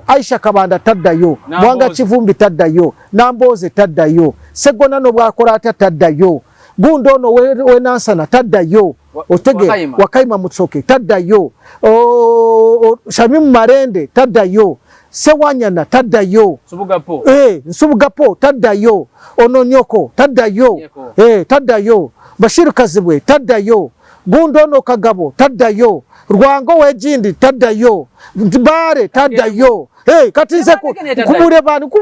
Aisha Kabanda taddayo, Mwanga Kivumbi taddayo, Nambooze taddayo, Ssegona nobwakola atya taddayo, gundi ono wenansana taddayo, otege Wakayima Musoke taddayo, Shamimu Marende taddayo, Sewanyana taddayo, Nsubuga Paul taddayo, Ononyoko taddayo, taddayo, Bashir Kazibwe taddayo, gundi ono Kagabo taddayo, Rwango wejindi taddayo, Bare taddayo. Hey, kati nze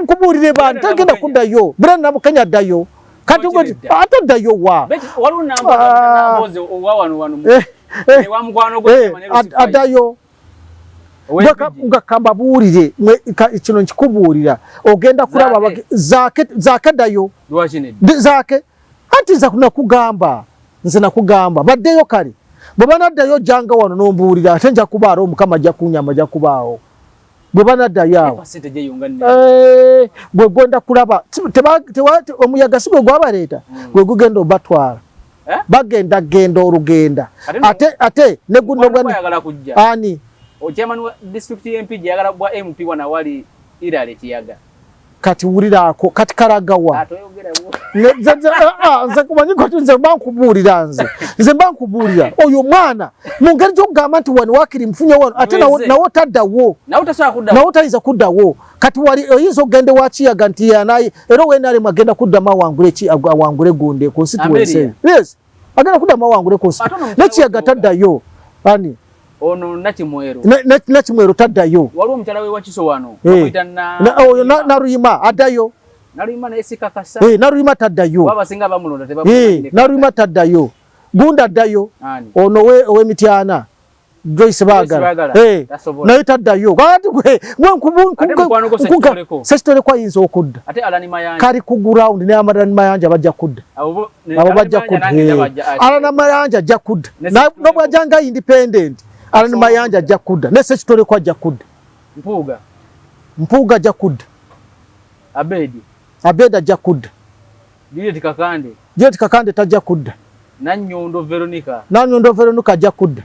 nkubuulire bani tagenda kuddayo. Brenda Nabukenya addayo. Kati ataddayo wa addayo nga kambabuulire kino nkikubuulira ogenda kulaba Zaake ddayo Zaake anti nze nakugamba nze nakugamba baddeyo kale bwe banaddayo jjanga wano n'ombuulira ate nja kubaalo Omukama ajja kunyama ajja kubaawo bwe banaddayo awo gwe gwenda kulaba omuyaga si gwe gwabaleeta gwe gugenda obatwala bagenda genda olugenda ate ate ne guno ani kati wuliraako kati karagawa nze kumanyi kati nze mba nkubuulira nze mba nkubuulira oyo mwana mu ngeri gy'okugamba nti wano waakiri nfunye wano ate nawo taddawo nawo tayinza kuddawo kati wali oyinza okugenda ewa Kiyaga nti yanaye era owenaremu agenda kuddamu awangule awangule gunde constituency yes agenda kuddamu awangule constituency ne Kiyaga taddayo ani ono Nakimwero Nakimwero taddayo waliwo omukyala we Wakiso wano bamuyita oyo Naruyima addayo Naruyima naye sikakasa Naruyima taddayo abasinga bamulonda tebamumanyi Naruyima taddayo Gunda addayo ono ow'Emityana Joyce Bagala naye taddayo kati gwe Ssekitoleko ayinza okudda kali ku ground ne Alan Mayanja bajja kudda abo bajja kudda Alan Mayanja ajja kudda nobwajja independent Alan Mayanja ajja kudda ne Ssekitoleko ajja kudda Mpuuga ajja kudda Abedi ajja kudda Juliet Kakande tajja kudda Nanyondo Veronica ajja kudda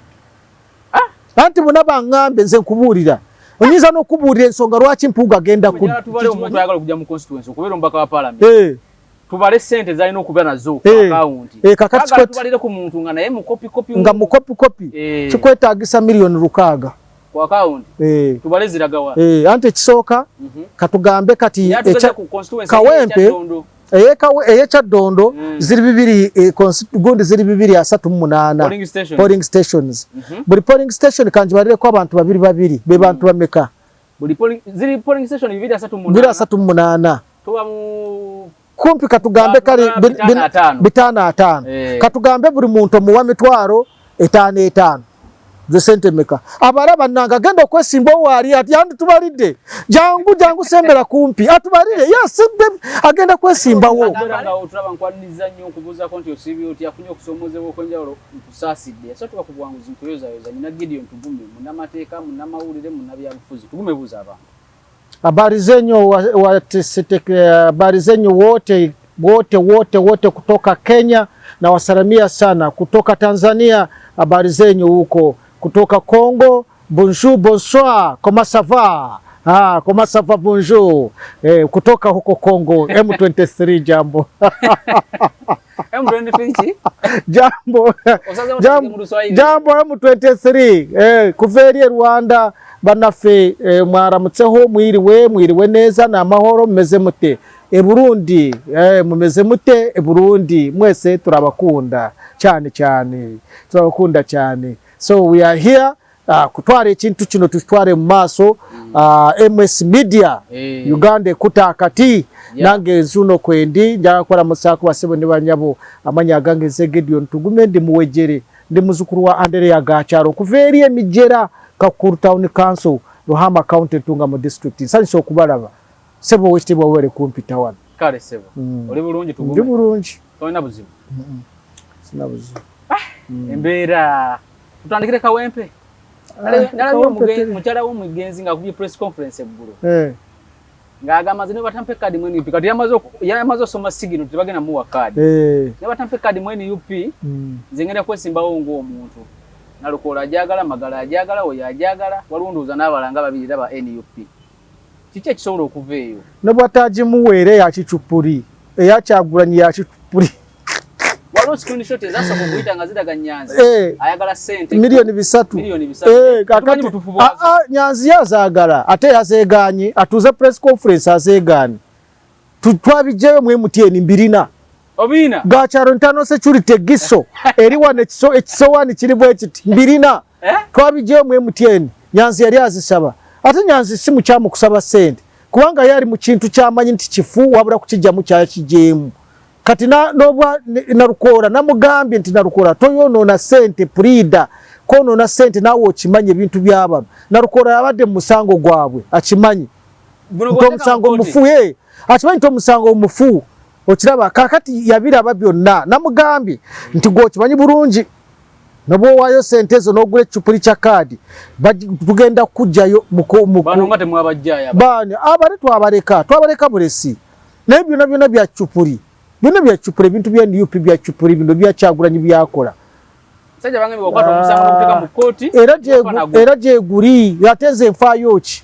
anti bonna baŋŋambe nze nkubuulira oyinza n'okubuulira ensonga lwaki Mpuuga agenda kudda tubale omuntu ayagala okujja mu constituency okubeera omubaka wa parliament tubale ssente zalina okuba nazo ku akawunti kakati tubalire ku muntu nga naye mukopikopi nga mukopikopi kikwetaagisa 6 million ku akawunti tubale ziragawa anti ekisooka katugambe kati Kawempe ey'ekyaddondo ziri bibiri gundi ziri 238 polling stations buli polling station kanjibalireko abantu babiri babiri be bantu bameka ziri polling station 238 kumpi katugambe kale 505 katugambe buli muntu omuwa 5,000 ze sente meka abala bannanga agenda okwesimba owaali ati yanditubalidde jangu jangu sembera kumpi atubalire yes agenda kwesimbawo otulaba nkwaniriza nnyo okubuuzaako nti osiibye oti afunye okusoomozebwa okw'enjawulo nkusaasidde yasatuka ku buwanguzi nkuyozayoza nyina Gideon Tugume munnamateeka munnamawulire munnabyabufuzi Tugume buuza abantu. Habari zenyu habari zenyu wote wote wote wote kutoka Kenya na wasalamia sana kutoka Tanzania, habari zenyu huko kutoka Congo, bonjour bonsoir, comment ça va? Ah, comment ça va bonjour. Kutoka huko Congo M23 jambo. M23 jambo. Jambo, jambo M23 kuva eri Rwanda banafe mwaramutseho mwiriwe mwiriwe neza na amahoro mumeze mute e Burundi mumeze mute e Burundi mwese turabakunda cyane cyane turabakunda cyane so we are here kutwara ekintu kino tutware mu maaso MS Media Uganda ekutakati nange nzuno kwendi njagala kukola musaako basebo ne banyabo amanya agange nze Gideon Tugume ndi muwejere ndi muzukuru wa Andereya Gakyaro okuva eri emijera Kakuru Town Council Ruhama County Ntungamo District nsanyusa okubalaba sebo owekitiibwa were kumpita wano. Kale sebo oli bulungi Tugume? Ndi bulungi. Tolina buzibu? Sina buzibu. Embeera tutandikire Kawempe. Nalabye mukyala w'omugenzi ng'akubye press conference eggulo ng'agamba nze ne batampa kaadi mu NUP kati yamaze osoma signal tebagenda muwa kaadi ne batampa kaadi mu NUP nze ngenda kwesimbawo ng'omuntu Nalukoola ajagala Magala ajagala oyo ajagala waliwo ndowooza n'abalala nga babiri era ba NUP. Kiki ekisobola okuva eyo? Ne bw'ataagimuweera eya kicupuli, eya Kyagulanyi ya kicupuli. Waliwo screenshot ezasooka okuyita nga ziraga Nyanzi eh, ayagala ssente 3,000,000. 3,000,000. Eh, kakati ah, ah, Nyanzi yazaagala ate yazeegaanye, atuuze press conference azeegaanye. Twabijjayo mu MTN mbirina. Obina. Gakyaro internal security giso eri wano ekisowaani kiri bwe kiti mbirina. Eh? Twabijjayo mu MTN. Nyanzi yali azisaba. Ate Nyanzi si mukyamu kusaba ssente kubanga ye ali mu kintu ky'amanyi nti kifu wabula kukijjamu kyakijeemu. Kati n'obwa Nalukoola namugambye nti Nalukoola toyonoona ssente puliida kwonoona ssente naawe okimanyi ebintu by'abano. Nalukoola yabadde mu musango gwabwe akimanyi nti omusango mufu, akimanyi nti omusango mufu okiraba. Kaakati yabiraba byonna namugambye nti gwe okimanyi bulungi nobwowaayo sente ezo n'ogula eccupuli kya kaadi tugenda kukugjayo bano abale twabaleka bulesi naye byonna byonna bya ccupuli byonna bya ccupuli ebintu bya NUP bya ccupuli bino bya Kyagulanyi byakola era gyeguli ate nze nfaayo ki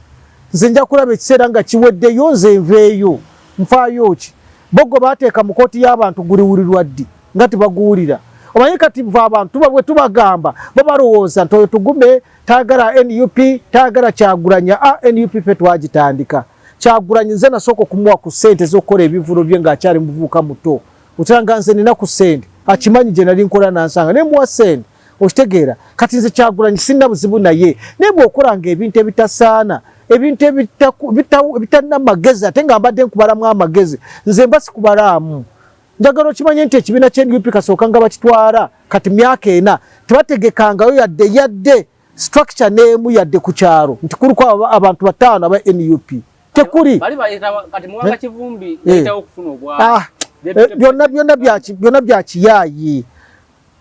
nze nja kulaba ekiseera nga kiweddeyo nze nveeyo nfaayo ki bogo bateeka mu kooti y'abantu guliwulirwa ddi nga tebaguwulira omanyi kati nva abantu tuba bwe tubagamba bo balowooza nti oyo tugume tayagala NUP tayagala Kyagulanyi a NUP ffe twagitandika Kyagulanyi nze nasooka okumuwa ku ssente ez'okukola ebivulo bye ng'akyali muvubuka muto otanga nze nina ku ssente akimanyi gye nali nkola nansanga ne muwa ssente okitegeera kati nze Kyagulanyi sirina buzibu naye naye bw'okolanga ebintu ebitasaana ebintu ebitalina magezi ate nga mbadde nkubalamu amagezi nze mba sikubalaamu njagala okimanye nti ekibiina kya NUP kasooka nga bakitwala kati myaka ena tebategekangayo yadde yadde structure n'emu yadde ku kyalo nti kuliko abantu bataano aba NUP tekuli byonna byonna byonna bya kiyaayi.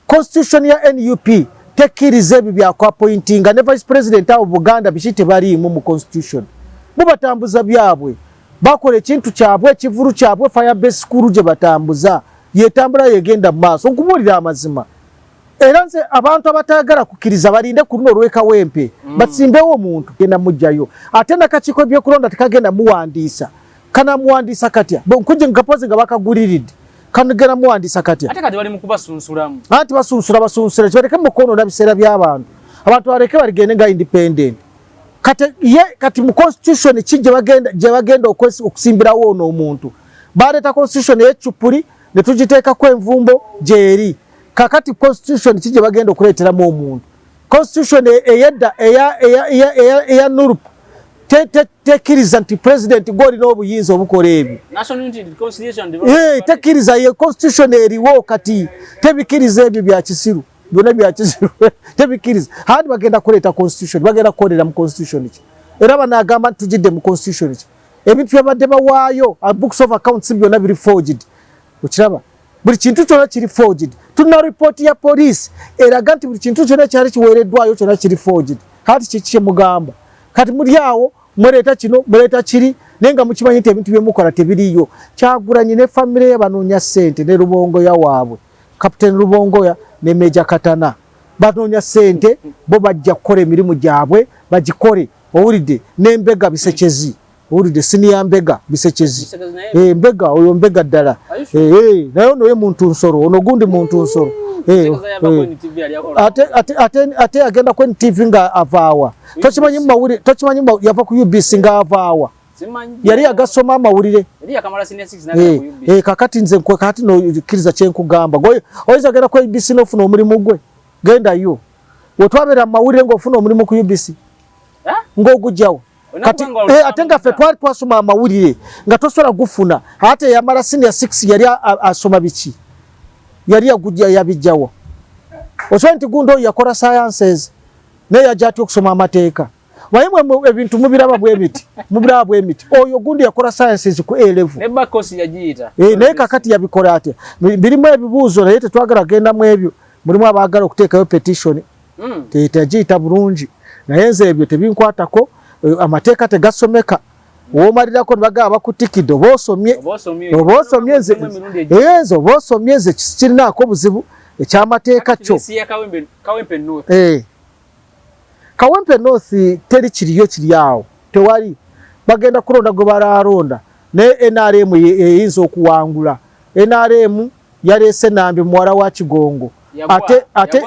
Constitution ya NUP tekkiriza ebyo bya kuappointinga ne vice president abo Buganda biki tebaliimu mu constitution. Bo batambuza byabwe, bakola ekintu kyabwe, ekivulu kyabwe, fire base school gye batambuza yetambula yegenda mu maaso. Nkubuulira amazima, era nze abantu abatayagala kukkiriza balinde ku luno olw'e Kawempe basimbewo omuntu genda mujjayo, ate nakakiiko ebyokulonda tekagenda muwandiisa. Kanamuwandiisa katya? Nkujje nkapozi nga bakaguliridde kanigenda muwandiisa katya? Ate kati bali mu kubasunsulamu. Anti basunsula basunsula kibaleke mu kwonoona biseera by'abantu. Abantu baleke baligende nga independent. Kati ye kati mu constitution ki gye bagenda okusimbirawo ono omuntu? Baleeta constitution ey'eccupuli ne tugiteekako envumbo gy'eri. Kakati constitution ki gye bagenda okuleeteramu omuntu? Constitution eyedda eya NURP tekkiriza nti president gw'olina obuyinza obukola ebyo. Tekkiriza ye constitution eriwo kati tebikkiriza ebyo bya kisiru byonna bya kisiru tebikkiriza. Handi bagenda kuleeta constitution, bagenda kukolera mu constitution ki? Era banaagamba nti tugidde mu constitution ki? Ebintu byabadde bawaayo books of accounts byonna biri forged. Okiraba? Buli kintu kyonna kiri forged. Tulina report ya police eraga nti buli kintu kyonna kyali kiweereddwayo kyonna kiri forged. Kati kiki kye mugamba? Kati muli awo muleeta kino muleeta kiri naye nga mukimanyi nti ebintu bye mukola tebiriiyo. Kyagulanyi ne famire ye banoonya ssente ne Lubongoya waabwe, Captain Lubongoya ne Major Katana banoonya ssente, bo bajja kukola emirimu gyabwe bagikole. Owulidde? Ne Mbega Bisekezi, owulidde? Siniya Mbega Bisekezi, Mbega oyo Mbega ddala, naye ono ye muntu nsolo, ono gundi muntu nsolo. Ate agenda ku NTV nga avaawa tokimanyi mu mawulire, tokimanyi yava ku UBC nga avaawa yali agasoma amawulire. Kakati nze kakati nokkiriza kyenkugamba, oyinza ogenda ku UBC n'ofuna omulimu gwe, gendayo wetwabeera mu mawulire ng'ofuna omulimu ku UBC ng'ogujjawo. Kati ate nga ffe twali twasoma amawulire nga tosobola gufuna, ate yamala senior 6 yali asoma biki, yali yagujja yabijjawo. Okimanyi nti gundi oyo yakola sciences naye yajja atya okusoma amateeka? Naye mwe ebintu mubiraba bwe biti, mubiraba bwe miti. Oyo gundi yakola sciences ku A level naye kakati yabikola atya? Birimu ebibuuzo naye tetwagala genda mu ebyo. Mulimu abaagala okuteekayo petition teyagiyita bulungi, naye nze ebyo tebinkwatako. Amateeka tegasomeka, womalirako ne bagamba bakutikidde oba osomye oba osomye nze nze oba osomye nze kirinaako obuzibu ekyamateeka kyo. Kawempe North teri kiriyo kiri awo tewali. Bagenda kulonda gwe balaalonda, naye NRM eyinza okuwangula. NRM yaleese Nambi, muwala wa Kigongo. Ate ate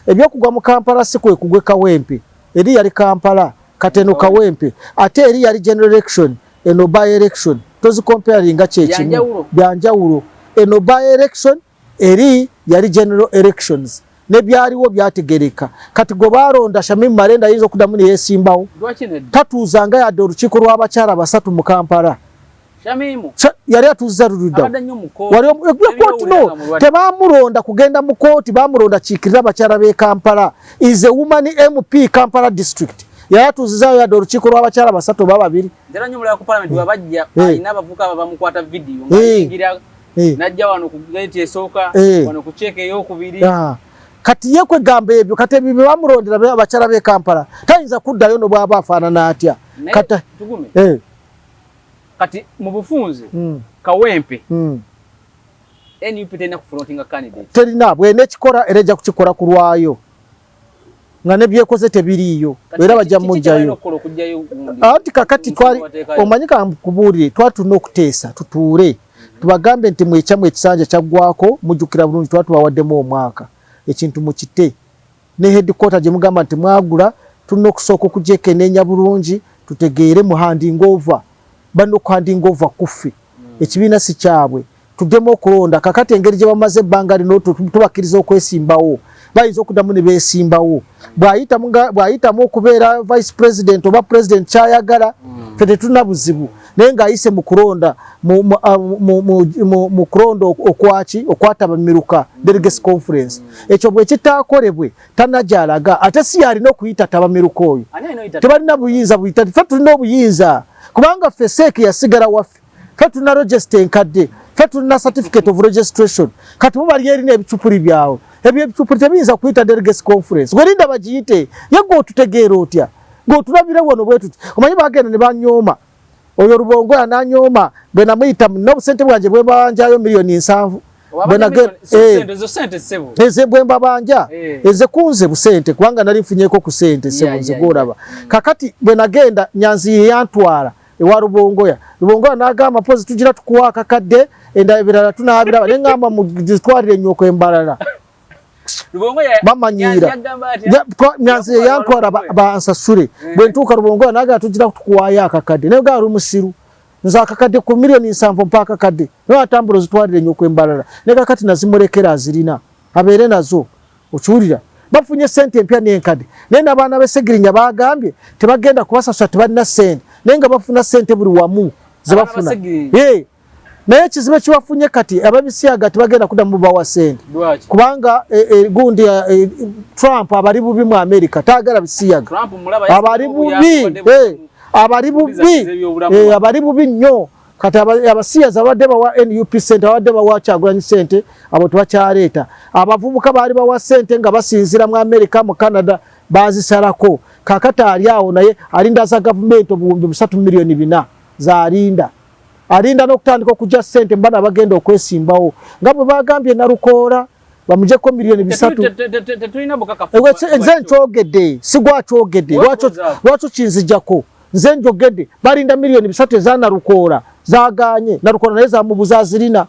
ebyokugwa mu Kampala si kwe kugwe Kawempe. Eri yali Kampala, kati eno Kawempe. Ate eri yali general election, eno by election. Tozicomparinga, kyekimu, byanjawulo. Eno by election, eri yali general elections, nebyaliwo byategereka. Kati gwe balonda, Shamim Malenda, ayinza okuddamu neyesimbawo. Tatuuzanga yadde olukiiko lw'abakyala basatu mu Kampala. Yali atuuziza luludda kooti. No, tebamulonda kugenda mu kooti, bamulonda kiikirira abakyala b'e Kampala. Is a woman MP, Kampala district. Yali atuuzizaayo yadde olukiiko lw'abakyala basatu oba babiri? Alina abavubuka bamukwata vidiyo najja wano ku gate esooka, wano ku check eyokubiri. Kati ye kwegamba ebyo, kati ebyo bye bamulondera abakyala b'e Kampala, tayinza kuddayo no bw'aba afaanana atya. Kati mu bufunze, Kawempe, NUP terina kufrontinga candidate? Terina. Bwena ekikola era ejja kukikola ku lwayo nga nebyekoze tebiriiyo, era bajja mujjayo. Anti kakati twali, omanyi, kankubuulire, twali tulina okuteesa, tutuule tubagambe nti mwekyamu ekisanja kyaggwako. Mujjukira bulungi, twali tubawaddemu omwaka, ekintu mukite ne headquarter gye mugamba nti mwagula, tulina okusooka okugyekeneenya bulungi, tutegeere mu handing over. Balina okuhanding over kuffe, ekibiina si kyabwe, tuddemu okulonda. Kakati engeri gye bamaze ebbanga lino tubakkiriza okwesimbawo, bayinza okuddamu ne beesimbawo. Bw'ayitamu okubeera vice president oba president kyayagala, ffe tetulina buzibu, naye ng'ayise mu kulonda, mu kulonda okwaki okwatabamiruka, delegates conference. Ekyo bwe kitaakolebwe, tanajalaga, ate si yalina okuyita tabamiruka oyo. Tebalina buyinza buyita. Ffe tulina obuyinza kubanga ffe CEC yasigala waffe, ffe tulina register enkadde, ffe tulina certificate of registration. Kati bo bali erina ebicupuli byawe. Ebyo ebicupuli tebiyinza kuyita delegates conference. Gwerinda bagiyite ye, gwe otutegeera otya? Gweotulabire wano bwe tuti, omanyi bagenda ne banyooma oyo Rubongoya nanyooma bwe namuyita n'obusente bwange bwe banjayo 70,000,000. Eze bwe mbabanja, eze kunze busente kubanga nali nfunyeko ku sente, sebo nze gwolaba. Kakati bwe nagenda, Nyanzi ye yantwala ewa Rubongoya. Rubongoya n'agamba, "Pozi tugira tukuwa akakadde, endala ebirala tunaabiraba." Ne ŋŋamba, "Mugitwalire ennyoko embalala." Bamanyiira. Nyanzi ye yantwala bansasule. Bwe ntuuka, Rubongoya n'agamba, "Tugira tukuwaayo akakadde." Naye gaa lumusiru, nze akakadde ku 70,000 mpa akakadde, naye atambula ozitwalire ennyoko embalala. Ne kakati nazimulekera, azirina abeere nazo. Okiwulira, bafunye sente empya n'enkadde, naye n'abaana b'Esegirinya bagambye tebagenda kubasasula, tebalina sente, naye nga bafuna sente buli wamu zebafuna. Naye ekizibu ekibafunye kati, ababisiyaga tebagenda kuddamu bawa sente kubanga gundi Trump abali bubi mu America, taagala bisiyaga. Abali bubi, abali bubi, abali bubi nnyo. Kati abasiyazi abadde bawa NUP sente, abadde bawa Kyagulanyi sente, abo tebakyaleeta. Abavubuka baali bawa sente nga basinzira mu America, mu Canada, bazisalako. Kakati ali awo naye alinda za gavumenti 3,400,000,000 zalinda. Alinda n'okutandika okujja sente mbana bagenda okwesimbawo nga bwe bagambye Nalukoola bamujeko 3 million. Nze nkyogedde, sigwakyogedde. Lwaki kinzijjako? Nze njogedde. Balinda 3 million eza Nalukoola, zaganye. Nalukoola naye zamubuza azirina,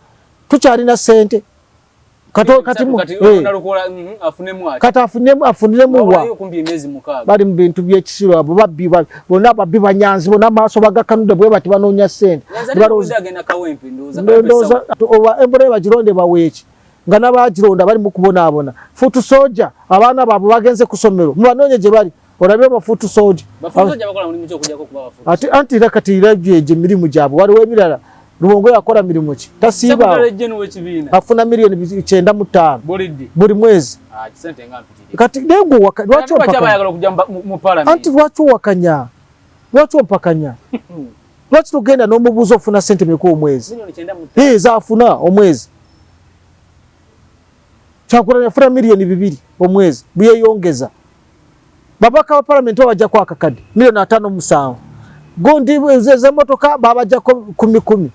tukyalina sente. Kati afuniremu wa? Bali mu bintu byekisiru abo, babbi bonna, babbi banyanzi bonna, amaaso bagakanudde bwe bati, banoonya sente. Ndowooza embula bagironde baweeki nga n'abagironda bali mu kubonaabona. Foot soldier, abaana baabwe bagenze ku ssomero, mubanoonye gye bali, olabye ba foot soldier. Ate anti era kati era gye mirimu gyabwe, waliwo ebirala. Rubongoya yakola mirimu ki? Tasiiba, afuna 95 million buli mwezi. Kati naye lwaki anti lwaki owakanya? Lwaki ompakanya? Lwaki togenda n'omubuuza ofuna sente meka omwezi zaafuna omwezi? Kyagulanyi afuna 2 million omwezi buyeyongeza. Babaka ba palamenti babajjako akakadde, 57 million. Gundi ez'emmotoka babajjako kumi kumi,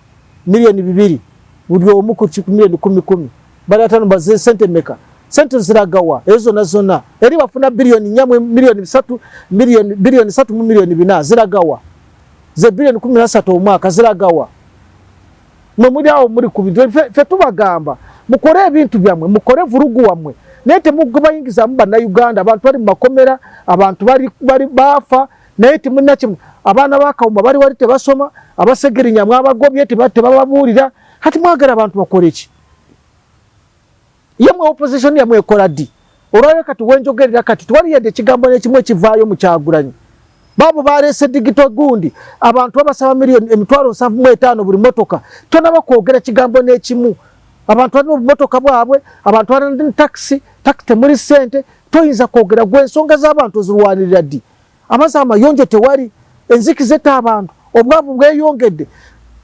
2 million buli omu, ku miliyoni kumi kumi, bali 50, baze sente meka? Sente ziragawa ezo zonna zonna? Eri bafuna biliyoni 4 mu miliyoni 3, miliyoni biliyoni 3 mu miliyoni 4 ziragawa? Ze biliyoni 13 omwaka ziragawa? Mwe muli awo muli ku bintu, ffe tubagamba mukole ebintu byammwe, mukole vulugu wammwe, naye temubayingizaamu Bannayuganda. Abantu bali mu makomera, abantu bali baafa, naye temulina kimu. Abaana ba Kawuma bali wali tebasoma, abasegerinya mwabagobye, tebababuulira. Kati mwagala abantu bakole ki? Ye mwe opposition yamwe ekola ddi? Olwaleero kati wenjogerera kati tewali yadde ekigambo n'ekimu ekivaayo mu Kyagulanyi. Baabo baleese digito gundi, abantu babasaba miliyoni 75,000 buli motoka, tonaba kwogera kigambo n'ekimu. Abantu balina obumotoka bwabwe, abantu balina takisi, takisi temuli ssente, toyinza kwogera. Gwe ensonga z'abantu ozirwanirira ddi? Amazzi amayonjo tewali, enzikiza etta abantu, obwavu bweyongedde,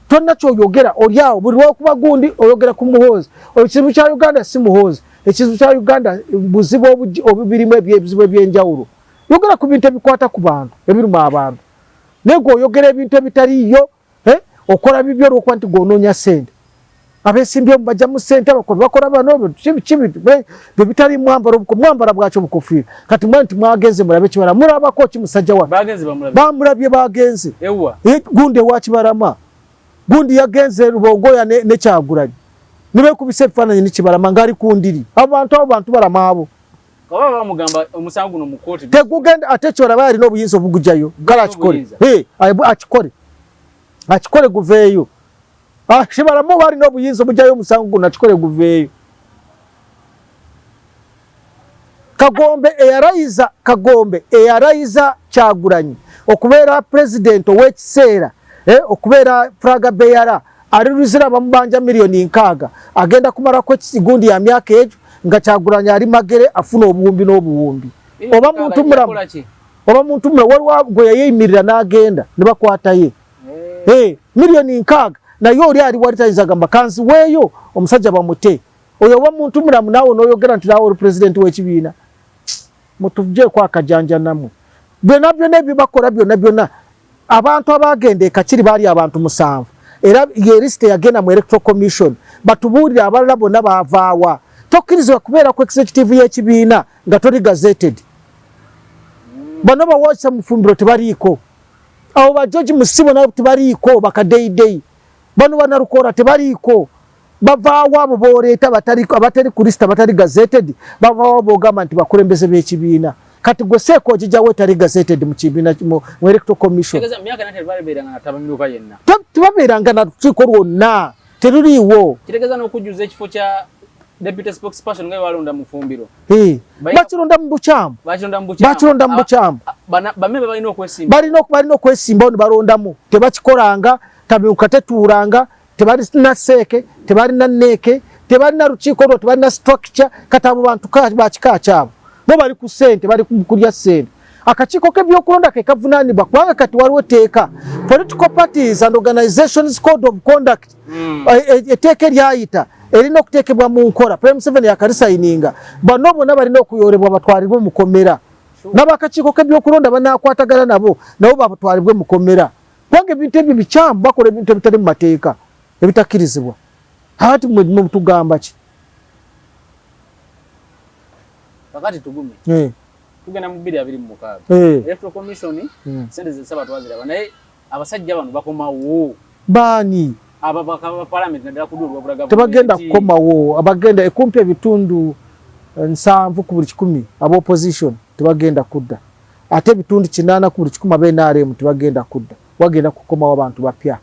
tonna kyoyogera. Oli awo buli lwokuba gundi oyogera ku Muhoozi. Ekizibu kya Uganda si Muhoozi, ekizibu kya Uganda buzibu obubirimu ebizibu ebyenjawulo. Yogera ku bintu ebikwata ku bantu, ebiruma abantu, naye gwe oyogera ebintu ebitaliiyo. Okola bibyo olwokuba nti gw'onoonya ssente. Abeesimbyewo bajjamu ssente, abakozi bakola bano bye bitali. Mwambala mwambala bwaki obukofiira? Kati mwe nti mwagenze mulabe Kibalama, mulabako ki musajja wa bamulabye bagenze gundi ewa Kibalama, gundi yagenze Rubongoya ne Kyagulanyi nibekubisa ebifaananyi ne Kibalama ng'ali ku ndiri. Abantu abo bantu balama abo. Tegugenda. Ate Kibalama alina obuyinza obugujayo, kale akikole, akikole, akikole guveeyo. Kibalama oba alina obuyinza obugyayo omusango guno, akikole guveeyo. Kagombe eyarayiza, Kagombe eyarayiza Kyagulanyi okubeera pulezidenti ow'ekiseera, okubeera flag bearer, ali Luzira bamubanja miliyoni 60, agenda kumalako gundi ya myaka egyo nga Kyagulanyi ali Magere afuna obuwumbi n'obuwumbi. Oba muntu mulamu, oba muntu mulamu, waliwo gwe yayeyimirira n'agenda ne bakwataye miliyoni 60, naye oli ali wali tayinza gamba kanziweeyo omusajja bamute oyo. Oba muntu mulamu, naawe n'oyogera nti naawe oli pulezidenti w'ekibiina. Mutuggyeeko akajanja nammwe. Byonna byonna ebyo bakola byonna byonna, abantu abagenda e Kakiri baali abantu 7, era ye lisiti yagenda mu Electoral Commission. Batubuulire abalala bonna baavaawa. Tokkirizibwa kubeera ku executive y'ekibiina nga toli gazetted. Bano bawosa Mufumbiro tebaliiko, abo ba George Musibo nabo tebaliiko, bakadeideyi bano banalukora tebaliiko. Bavaawo abo boleeta abatali ku lisita, abatali gazetted, bavaawo bogamba nti bakulembeze b'ekibiina? Kati gwe seeka ogijjawo etali gazetted mu kibiina, mu Electoral Commission, tebabeeranga na lukiiko lwonna, teruliiwo. Kitegeeza n'okujjuza ekifo kya deputy spokesperson nga balonda Mufumbiro. Bakilonda mu bukyamu, bakilonda mu bukyamu. Bamemba balina okwesimba, balina okwesimbawo ne balondamu. Tebakikolanga, tamiuka tetuulanga, tebalina seeke, tebalina neeke, tebalina lukiiko lwo, tebalina structure. Kati abo bantu bakika kyabo, bo bali ku ssente, bali kulya ssente. Akakiiko k'ebyokulonda ke kavunaanibwa, kubanga kati waliwo etteeka, Political Parties and Organizations Code of Conduct. Etteeka eryayita erina okuteekebwa mu nkola. President Museveni yakalisayininga. Bano bonna balina okuyoolebwa batwalibwe mukomera, n'abakakiiko k'ebyokulonda banaakwatagana nabo, nabo batwalibwe mukomera, kubanga ebintu ebyo bikyamu. Bakola ebintu ebitali mu mateeka, ebitakkirizibwa. Ati mwe mutugamba ki? Kakati tugume. Tugenda mu 2026. Electoral Commission, sente zesaba twaziraba, naye abasajja bano bakomawo? Baani? Ababaka ba parliament, naddala ku lwabula. Tebagenda kukomawo. Abagenda ekumpi ebitundu 70 ku buli 100 aba opposition tebagenda kudda, ate ebitundu 80 ku buli 100 aba NRM tebagenda kudda. Wagenda kukomawo abantu bapya,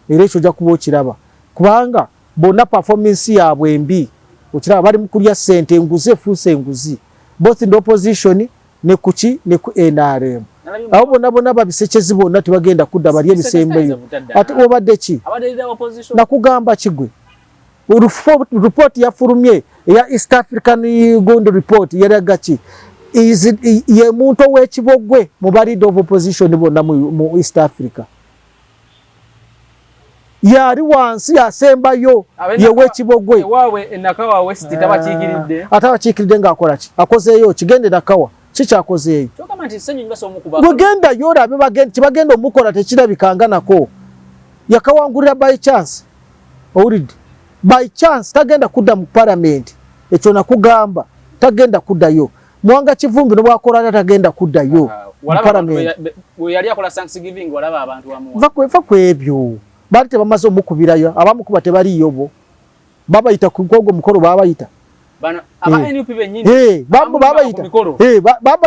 era ekyo ojja kuba okiraba, kubanga bonna performance yaabwe embi. Okiraba bali mu kulya ssente, enguzi efuuse enguzi, both in the opposition ne kuki ne ku NRM. Abo bonna bonna babisekezi bonna tebagenda kudda, bali ebisembeyo. Ate obadde ki? Nakugamba kigwe report yafulumye eya East African Gold report yeraga ki? Ye muntu ow'ekibogwe mu ba leader of opposition bonna mu East Africa, yali wansi, yasembayo, yewekibogwe. Ate abakiikiridde ng'akola ki? Akozeeyo kigende Nakawa, kikyakozeeyo? Bwegendayo olabe kibagenda omukola, tekirabikanga nako yakawangulira by chance. Owulidde? By chance tagenda kudda mu parliament. Ekyo nakugamba, tagenda kuddayo. Mwanga Kivumbi nobwakola tagenda kuddayo. Va ku ebyo, baali tebamaze omukubirayo, abamukuba tebaliyo bo, babayita ku gwogwo mukolo, babayita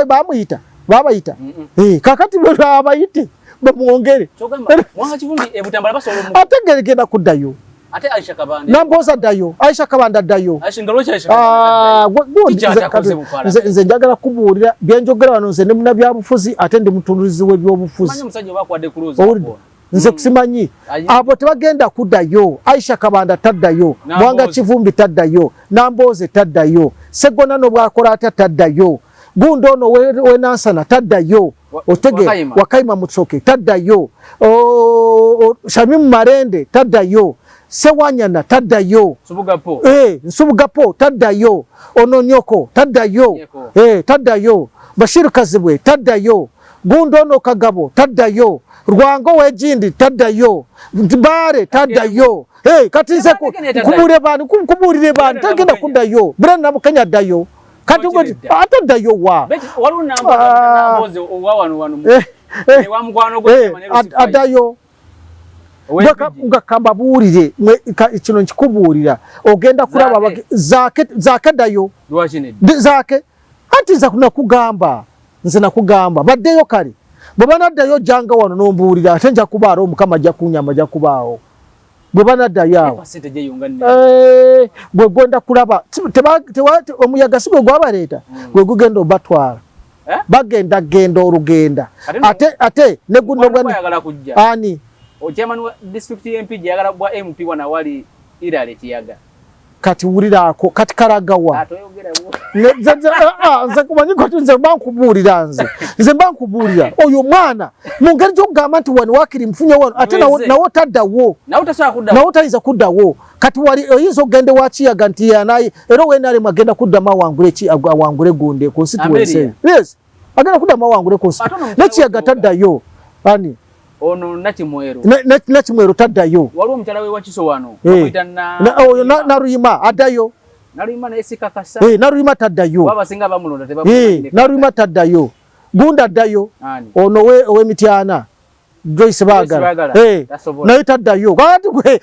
babayita babayita. Kakati abayite bamwongere, ate genda kuddayo. Nambooze addayo, Aisha Kabanda addayo. Nze njagala kubuulira byenjogera wano, nze ndi munnabyabufuzi ate ndi mutunulizi w'ebyobufuzi. Nze kusimanyi abo tebagenda kuddayo. Aisha Kabanda taddayo, Mwanga Kivumbi taddayo, Nambooze taddayo, Segona nobwakola atya taddayo, gundi ono wenansana taddayo, otege Wakayima Mutsoke taddayo, Shamimu Marende taddayo, Sewanyana taddayo, Nsubugapo taddayo, Ononyoko taddayo, taddayo, Bashir Kazibwe taddayo, gundi ono Kagabo taddayo, Rwango wejindi taddayo, Bare taddayo. Kati nze kubuulire bani tagenda kuddayo. Brenda Nabukenya addayo. Kati ataddayo wa addayo nga kambabuulire kino nkikubuulira, ogenda kulaba Zaake ddayo Zaake. Anti nze nakugamba, nze nakugamba baddeyo. Kale bwe banaddayo jjanga wano n'ombuulira, ate nja kubaala, Omukama ajja kunyama, ajja kubaawo bwe banaddayo awo. Gwe gwenda kulaba omuyaga si gwe gwabaleeta, gwe gugenda obatwala. Bagenda genda olugenda ate ate ne guno ani kati wuliraako kati karagawa. Nze kumanyi kati nze mba nkubuulira, nze mba nkubuulira oyo omwana mu ngeri gy'okugamba nti wano wakiri nfunye wano, ate nawo taddawo, nawo tayinza kuddawo. Kati wali oyinza okugenda ewa Kiyaga nti yanaye era owenaremu agenda kuddamu awangule ki, awangule gunde constituency. Yes, agenda kuddamu awangule constituency ne Kiyaga taddayo. Ani ono Nakimwero? Nakimwero taddayo. Waliwo omukyala we Wakiso wano bamuyita oyo Naruyima addayo. Naruyima naye sikakasa. Naruyima taddayo. Abasinga bamulonda tebamumanyi. Naruyima taddayo. Gunda addayo. Ono ow'Emityana Joyce Bagala naye taddayo. Kati gwe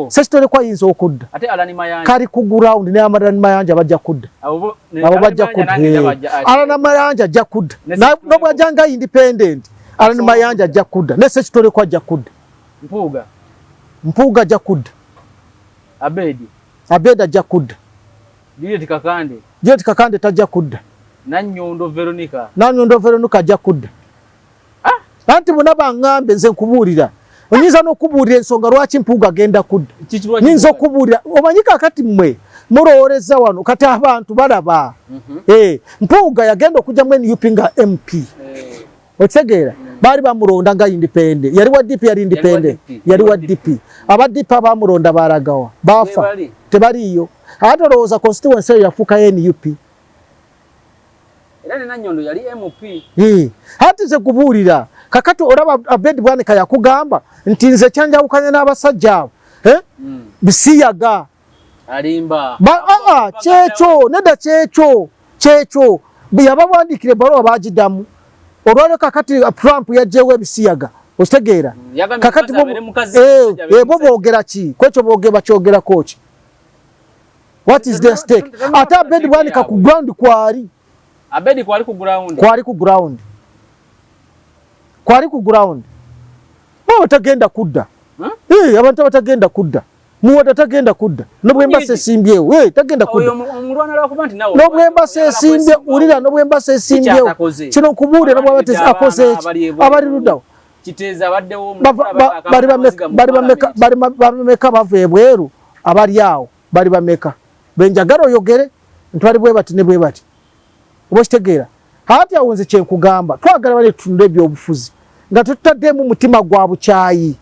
Sekitoleko ayinza okudda, kali ku ground ne Alan Mayanja bajja kudda, abo bajja kudda. Alan Mayanja ajja kudda nobwajja nga independent, Alan Mayanja ajja kudda ne Sekitoleko ajja kudda. Mpuuga ajja kudda. Abedi ajja kudda. Juliet Kakande tajja kudda. Nanyondo Veronica. Nanyondo Veronica ajja kudda. Anti bonna baŋŋambe, nze nkubuulira, oyinza n'okubuulira ensonga lwaki Mpuuga agenda kudda. Nyinza okubuulira, omanyi kakati mmwe mulowooleza wano, kati abantu balaba. Mpuuga yagenda okujja mu NUP nga MP, okitegeera? Baali bamulonda nga independent, yali wa DP, yali independent, yali wa DP. Aba DP abamulonda balagawa? Bafa, tebaliiyo. Ate olowooza constituency eyo yafuuka NUP? Era ne Nanyondo yali MP. Ati nze kubuulira kakati olaba Abed Bwanika yakugamba nti nze kyanjawukanya n'abasajja abo bisiyaga. Alimba. Kyekyo nedda, kyekyo kyekyo yabawandiikira ebbaluwa bagiddamu. Olwaliro kakati Trump yajjewo ebisiyaga, okitegeera? Kakati bo boogera ki kwekyo? Bakyogerako ki? What is their stake? Ate Abed Bwanika ku ground kwali. Abedi kwali ku ground. Kwali ku ground, kwali ku ground. Bo tagenda kudda. Abantu abatagenda kudda, Muwada tagenda kudda nobwembasa esimbyewo. Tagenda kudda nobwembasa esimbye. Wulira, nobwembasa esimbyewo kino nkubuulira, nobwaba akoze eki, abali luddawo bali bameka? Bava ebweru abali awo bali bameka benjagala oyogere nti bali bwe bati ne bwe bati, oba okitegeera? Ati awo nze kyenkugamba, twagala bali tutunula ebyobufuzi nga tetutaddemu mutima gwa bukyayi,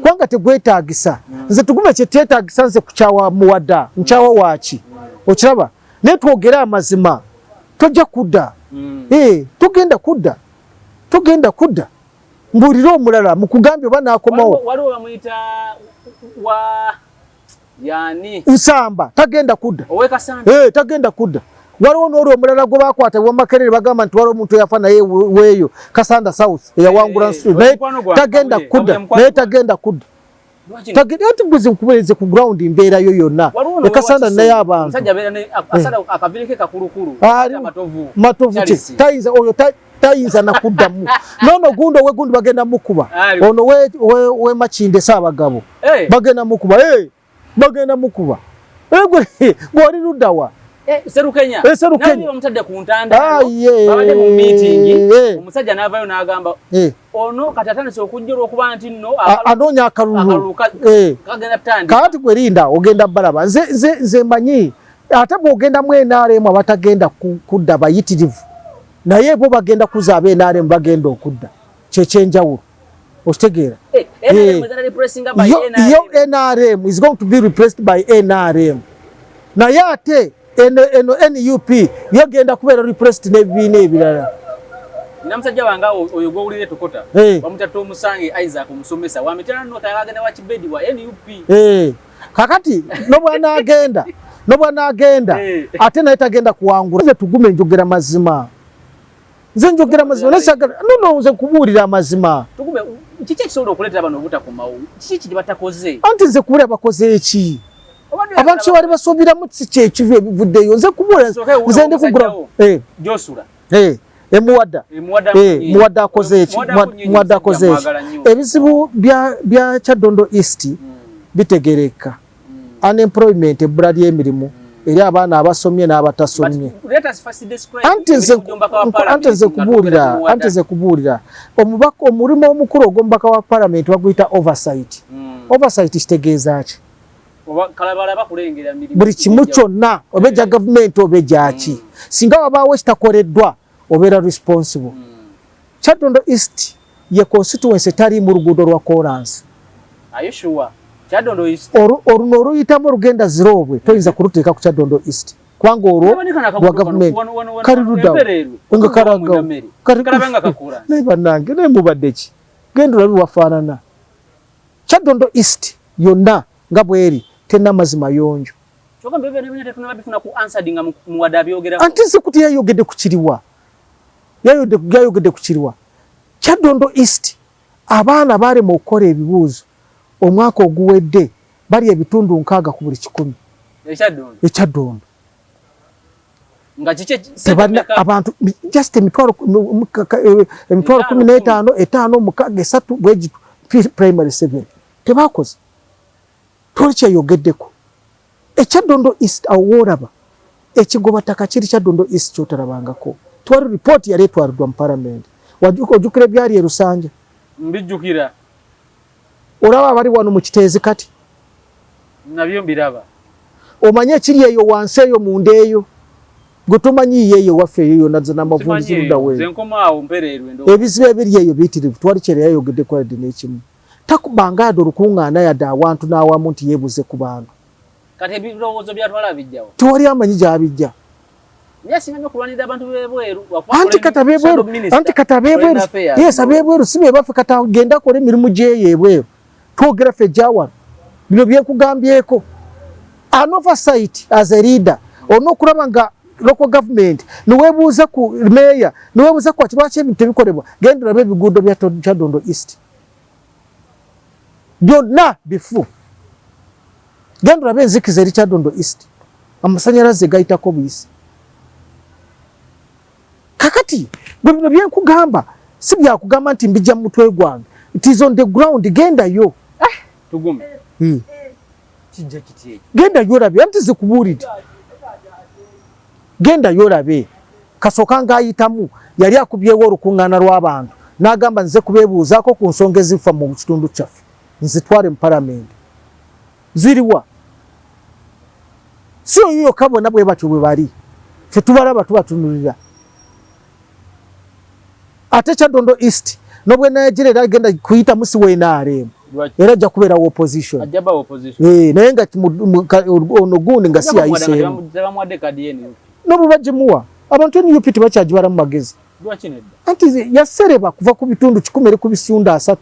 kubanga tegwetaagisa. Nze tugume kyeteetaagisa, nze kukyawa Muwada nkyawa waaki, okiraba? Naye twogere amazima, tojja kudda, togenda kudda, togenda kudda. Mbuulire omulala mukugambye oba n'akomawo. Waliwo bamuyita wa Yani Nsamba tagenda kudda. Tagenda kudda. Waliwo n'oli omulala gwe bakwata wa Makerere, bagamba nti waliwo omuntu eyafa naye weeyo Kasanda South eyawangula, naye tagenda kudda, naye tagenda kudda. Ati gwe nkubuulirize ku ground mbeerayo yonna e Kasanda naye abantu matovu ki tayinza oyo tayinza nakuddamu nono gundi owegundi bagenda mukuba ono we Makinde Ssaabagabo bagenda mukuba, bagenda mukuba. Gwoli luddawa? Serukenya. Serukenya bamutadde ku ntanda, babadde mu meeting, omusajja n'avaayo n'agamba ono kati atandise okujja olw'okuba nti nno anoonya akalulu kagenda kutandika. Kakati gwe linda ogenda balaba. Nze mmanyi ate bw'ogenda mu NRM abatagenda kudda bayitirivu, naye bo bagenda kuza abe NRM bagenda okudda, kyekyenjawulo, okitegeera? Yo NRM is going to be replaced by NRM, naye ate eno NUP yegenda kubeera replaced n'ebibiina ebirala. Nina musajja wange oyo gwowulira etokota, bamutatta omusange Isaac omusomesa wamitana nno kayagenda wa kibedi wa NUP. Kakati nobwanaagenda ate naye tagenda kuwangula. Nze tugume, njogera mazima, nze njogera mazima nesagala nono nze nkubuulira amazima. Tugume, kiki ekisobola okuleetera bano obutakomawo? Kiki kye batakoze? Anti nze kubuulira bakoze eki abantu kye bali basuubiramu si kyekivu ebivuddeyo. Nze kubuulira nze ndi kugura Josula. Emuwadda Muwadda akoze eki? Muwadda akoze eki? Ebizibu bya Kyadondo East bitegereka: unemployment, ebbula ly'emirimu eri abaana abasomye n'abatasomye. Anti nze kubuulira omubaka, omulimu omukulu ogw'omubaka wa parliament baguyita oversight. Oversight kitegeeza ki? Buli kimu kyonna, oba egya gavumenti oba egyaki, singa wabaawo ekitakoleddwa obeera responsible. Kyadondo East ye constituency etali mu luguudo lwa kolansi. Oluno oluyitamu olugenda Ziroobwe toyinza kuluteeka ku Kyadondo East kubanga olwo lwa gavumenti. Kali luddawo nga kalagawo naye bannange, naye mubadde ki? Genda olabe wafaanana Kyadondo East yonna nga bweri tena mazima yonjo. Anti nze kuti yayogedde ku kiriwa, yayogedde ku kiriwa. Kyadondo East abaana balema okukola ebibuuzo omwaka oguwedde bali 60% ku buli 100. Ekyaddondo abantu just 15000, 5, 6, 3 bwegitu primary seven tebakoze. Toli kyeyogeddeko Ekyaddondo East. Awo woolaba ekigobataka kiri Kyaddondo East kyotalabangako. Twali ripooti yali etwaliddwa mu palamenti. Ojjukira ebyali e Lusanja? Mbijjukira. Olaba abali wano mu Kiteezi kati? Nabyo mbiraba. Omanye ekiri eyo wansi eyo munda eyo gwe tomanyiiyo eyo waffe eyo yonna zanamavundu ziruddawo eyo ebizibu ebiri eyo biyitirivu. Twali kyera yayogeddeko yadde n'ekimu, takubanga yadde olukuŋŋaana yadde awantu n'awamu nti yeebuze ku bantu. Kati ebirowoozo byatwala bijjawo? Tewali amanyi gy'abijja. Anti kati abebweru, anti kati abebweru, yes, abebweru si bebaffe. Kati agenda akola emirimu gyeyo ebweru, twogera ffe egyawano. Bino byekugambyeko, an oversight as a leader olina okulaba nga local government niwebuuza ku meya, niwebuuza ku lwaki ebintu tebikolebwa. Genda olabe ebiguudo bya Kyadondo East byonna bifu. Genda olabe enzikiza eri Kyadondo East, amasanyalaze gayitako buyisi. Kakati bwe bino byenkugamba si byakugamba nti mbijja mu mutwe gwange, it is on the ground, gendayo. Tugume. Kijja kiti ekyo? Gendayo olabe, anti zikubuulidde, gendayo olabe. Kasooka ng'ayitamu yali akubyewo olukuŋŋaana lw'abantu n'agamba nze kubeebuuzaako ku nsonga ezifa mu kitundu kyaffe nzitwale mu palamenti ziriwa. Si oyo yokka, bonna bwe batyo bwe bali, ffe tubalaba tubatunulira. Ate Kyadondo East nobwenayagira era agenda kuyitamu si wa NRM, era ajja kubeerawo opposition, naye nga ono gundi nga si yayiseemu nobwe bagimuwa abantu NUP tebakyagibala mu magezi. Anti yasereba kuva ku bitundu 100 eri ku bisunda 30.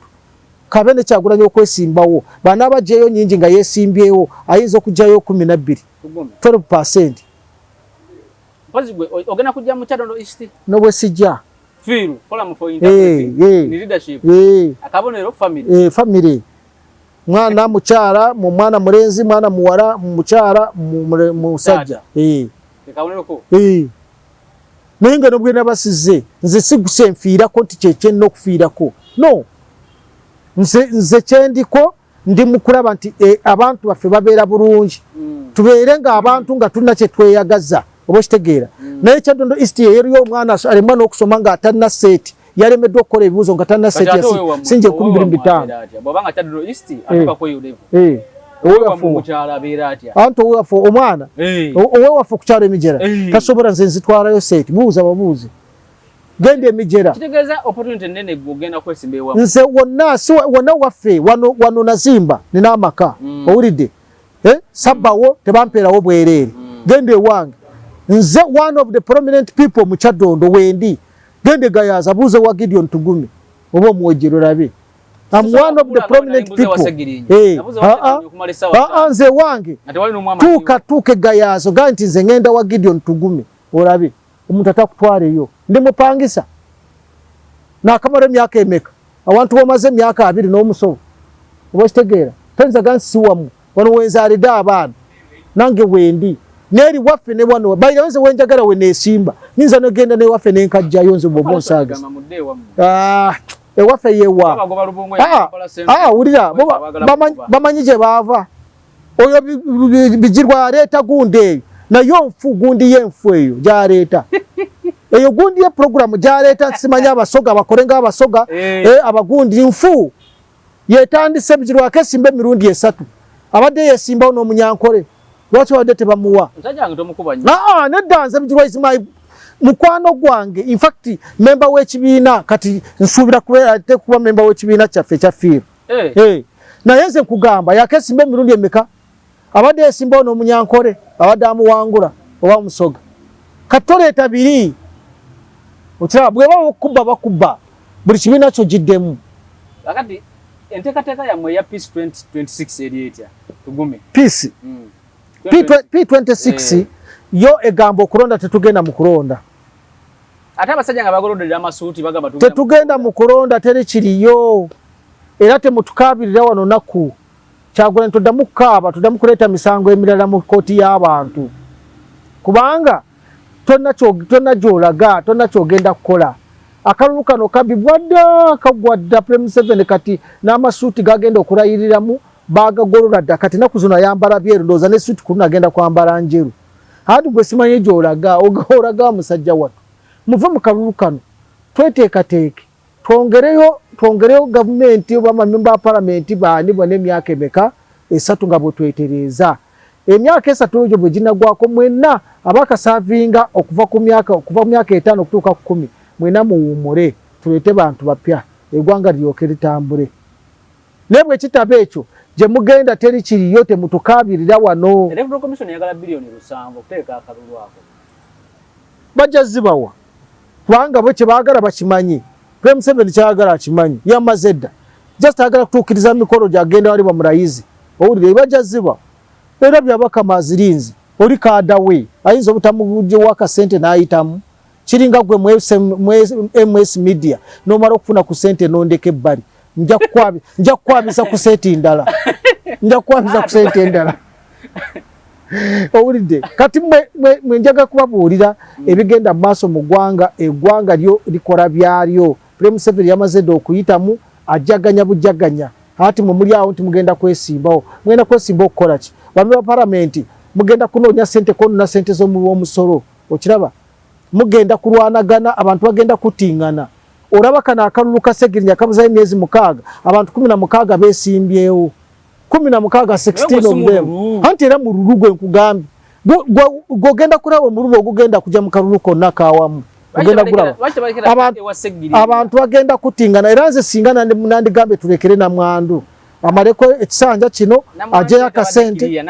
Kabe ne Kyagulanyi okwesimbawo, banaabajjayo nyingi nga yeesimbyewo, ayinza okugyayo 12, 12%. Mpozi gwe ogenda kujja mu Kyadondo East? Nobwe sijja. Firu, Forum for Integrity in Leadership. Akabonero family. Family. Mwana mukyala, mu mwana mulenzi, mwana muwala, mukyala, musajja. Akabonero ko. Naye nga nobwe nabasize, nze siguse nfiirako nti kye nnina okufiirako. No. Nze kyendiko ndi mu kulaba nti abantu baffe babeera bulungi. Tubeere nga abantu nga tulina kye tweyagaza, oba okitegeera. Naye Kyadondo East yeriyo omwana alemwa n'okusoma nga atalina seeti, yalemeddwa okukola ebibuuzo nga talina seeti ya sinje 2005. Bw'aba nga Kyadondo East atuuka ku eyo level. Anti owewaffe omwana owewaffe ku kyalo emijera tasobola, nze nzitwalayo seeti, buuza babuuze. Genda emijera. Kitegeeza opportunity nnene gwe ogenda kwesimba ewammwe. Nze wonna si wonna waffe wano, wano nazimba nina amaka. Owulidde? Sabbawo tebampeerawo bwereere. Genda ewange. Nze one of the prominent people mu Kyadondo wendi. Genda Gayaza buuze wa Gideon Tugume oba omuwejjero olabe. I'm one of the prominent people. Nze wange tuuka tuuka e Gayaza ogambe nti nze ngenda wa Gideon Tugume olabe. Omuntu atakutwaleyo ndi mupangisa nakamala emyaka emeka awantu wamaze emyaka 20 n'omusobo oba okitegeera toyinza ga nsi wamu wano wenzaalidde abaana nange wendi neeri waffe ne wano bayirawo nze wenjagala we neesimba nyinza nogenda newaffe nenkajjayo nze bwoba onsaagisa ewaffe yewa wulira bamanyi gye baava oyo Bigirwa aleeta gundi eyo naye nfu gundi y'enfu eyo gy'aleeta eyo gundi ye puroguramu gy'aleeta simanyi abasoga bakole ng'abasoga abagundi nfu yetandise Bigirwako esimba emirundi 3 abadde yesimbawo n'omunyankole lwaki babadde tebamuwa nedda nze Bigirwa is my mukwano gwange, in fact member w'ekibiina kati nsuubira kuba member w'ekibiina kyaffe ekya Fiiru. Naye nze nkugamba yakesimba emirundi emeka abadde yesimbawo n'omunyankole abadde amuwangula oba omusoga kati toleeta biri okiraba bweba bakuba bakuba buli kibiina kyo giddemu. Kakati enteekateeka yammwe eya Peace 2026 eri etya? Tugume. Peace P26 yo egamba okulonda tetugenda mu kulonda. Ate abasajja nga bagolodera amasuuti bagamba tetugenda mu kulonda teri kiriyo era temutukaabirira wano naku Kyagulanyi tuddamu kukaaba tuddamu kuleeta misango emirala mu kkooti y'abantu kubanga tonna gy'olaga tonna ky'ogenda kukola. Akalulu kano kabibwa dda kagwa dda President Museveni kati n'amasuuti gagenda okulayiriramu baagagolola dda kati naku zino ayambala byeru ndowooza ne suuti ku luno agenda kwambala njeru. Anti gwe simanyi gy'olaga olaga musajja wattu. Muve mu kalulu kano tweteekateeke twongereyo gavumenti oba bamemba ba palamenti baani bonna emyaka emeka 3 nga bwe twetereeza. Emyaka 3 egyo bwe ginagwako mwenna abakasaavinga okuva ku myaka 5 okutuuka ku 10 mwenna muwummule tuleete bantu bapya eggwanga liryoke litambule. Naye bwe kitaba ekyo gye mugenda teri kiriyo temutukaabirira wano. Electoral Commission eyagala biliyoni 7 okuteeka akalulu ako. Bajja zibawa kubanga bo kye baagala bakimanyi. President Museveni kyayagala akimanyi yamaze dda just ayagala kutuukiriza mikolo gyagenda wali bamulayize owulire bajja ziba era Byabakama azirinze oli kaada we ayinza obutamuggyawo akasente n'ayitamu kiringa gwe mu MS Media n'omala okufuna ku sente n'ondeka ebbali nja kukwabisa ku sente ndala nja kukwabisa ku sente ndala owulidde kati mwe njaga kubabuulira ebigenda mu maaso mu ggwanga eggwanga lyo likola byalyo. President Museveni yamaze dda okuyitamu ajaganya bujaganya ati mwe muli awo nti mugenda kwesimbawo mugenda kwesimba okukola ki? Bamemba ba palamenti mugenda kunoonya ssente kwonona ssente z'omuwi w'omusolo okiraba mugenda kulwanagana abantu bagenda kutingana olaba kano akalulu ka Ssegirinya kabuzayo emyezi 6 abantu 16 beesimbyewo 16 16 of them anti era mululu gwe nkugambye gwogenda kulaba omululu ogugenda kujja mu kalulu konna kawamu ogenda kulaba abantu bagenda kutingana era nze singa nandigambye tulekere namwandu amaleko ekisanja kino ajeyo akasente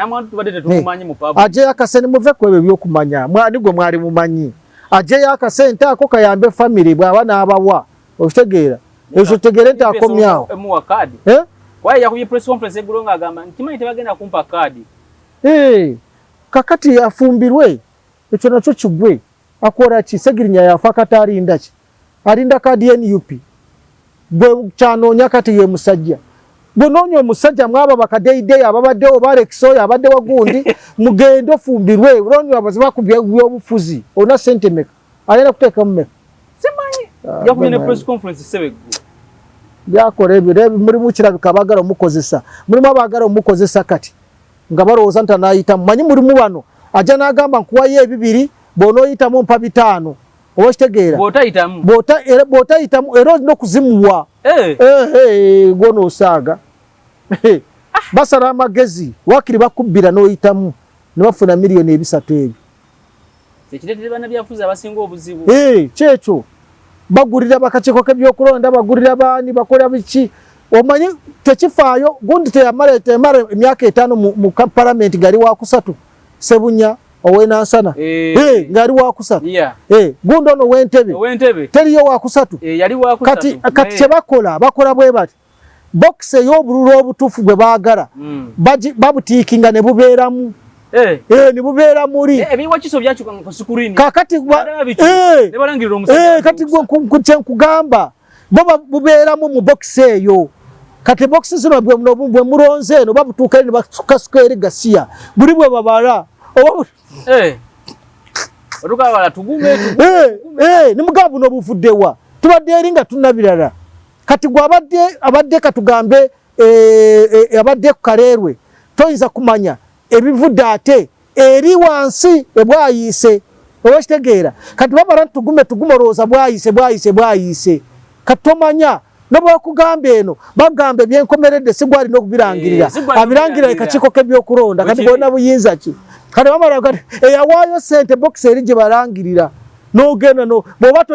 ajeyo akasente muve ku ebyo ebyokumanya mwani gwe mwali mumanyi ajeyo akasente ako kayambe family bw'aba n'abawa okitegeera. Ekyo tegere nti akomyawo. Emuwa kaadi. Eh? Kwaye yakubye press conference eggulo ng'agamba nti tebagenda kumpa kaadi. Eh, kakati afumbirwe ekyo nakyo kigwe. Akola ki? Segirinya yafa kati alinda ki? Alinda kaadi ya NUP. Gwe kyanoonya kati ye musajja. Bw'onoonya omusajja mwabo bakadeyideyi ababaddewo oba Alex oyo abadde wagundi mugende ofumbirwe. Olwonywa abaziba ku byobufuzi. Olina ssente mmeka? Agenda kuteekamu mmeka? Simanyi. Yakubye ne press conference Ssebeggulo. Byakola ebyo mulimu kirabika abaagala omukozesa. Mulimu abaagala omukozesa kati nga balowooza nti anaayitamu. Manyi mulimu bano ajja n'agamba nkuwayo ebibiri bw'onooyitamu mpa 5. Oba okitegeera? Bw'otayitamu. Bw'otayitamu era olina okuzimuwa. Gw'onoosaaga. Basala amagezi waakiri bakubbira n'oyitamu ne bafuna miliyoni 300 ebyo. Ekireetera bannabyabufuzi abasinga obuzibu. Kyekyo. Bagulira bakakiiko k'ebyokulonda, bagulira baani, bakola biki. Omanyi tekifaayo gundi teyamala emyaka 5 mu palamenti ngali wakusatu. Sebunya owenansana ngali wakusatu. Gundi ono ow'Entebbe teriyo wakusatu. Kati kye bakola bwe bati. Box ey'obululu obutuufu bwe baagala babutiikinga ne bubeeramu. Ne bubeera muli. Ebiwakiso byakyuka ku screen. Kakati kati kye nkugamba bo bubeeramu mu box eyo. Kati box zino bwe mulonze eno babutuuka eri ne bakasuka eri gasiya. Buli bwe babala. Otuka tugume. Ne mugamba buno buvudde wa? Tubadde eri nga tunnabirala. Kati gwe abadde katugambe abadde ku Kaleerwe toyinza kumanya ebivudde ate eri wansi ebwayiise oba kitegeera. Kati babala nti tugume tugume olowooza bwayiise bwayiise bwayiise. Kati tomanya nobwakugamba eno bagamba ebyenkomeredde si gwalina okubirangirira abirangirira akakiiko k'ebyokulonda kati gwona buyinza ki? Kati bamala kati eyawaayo ssente box eri gye balangirira n'ogenda no bw'oba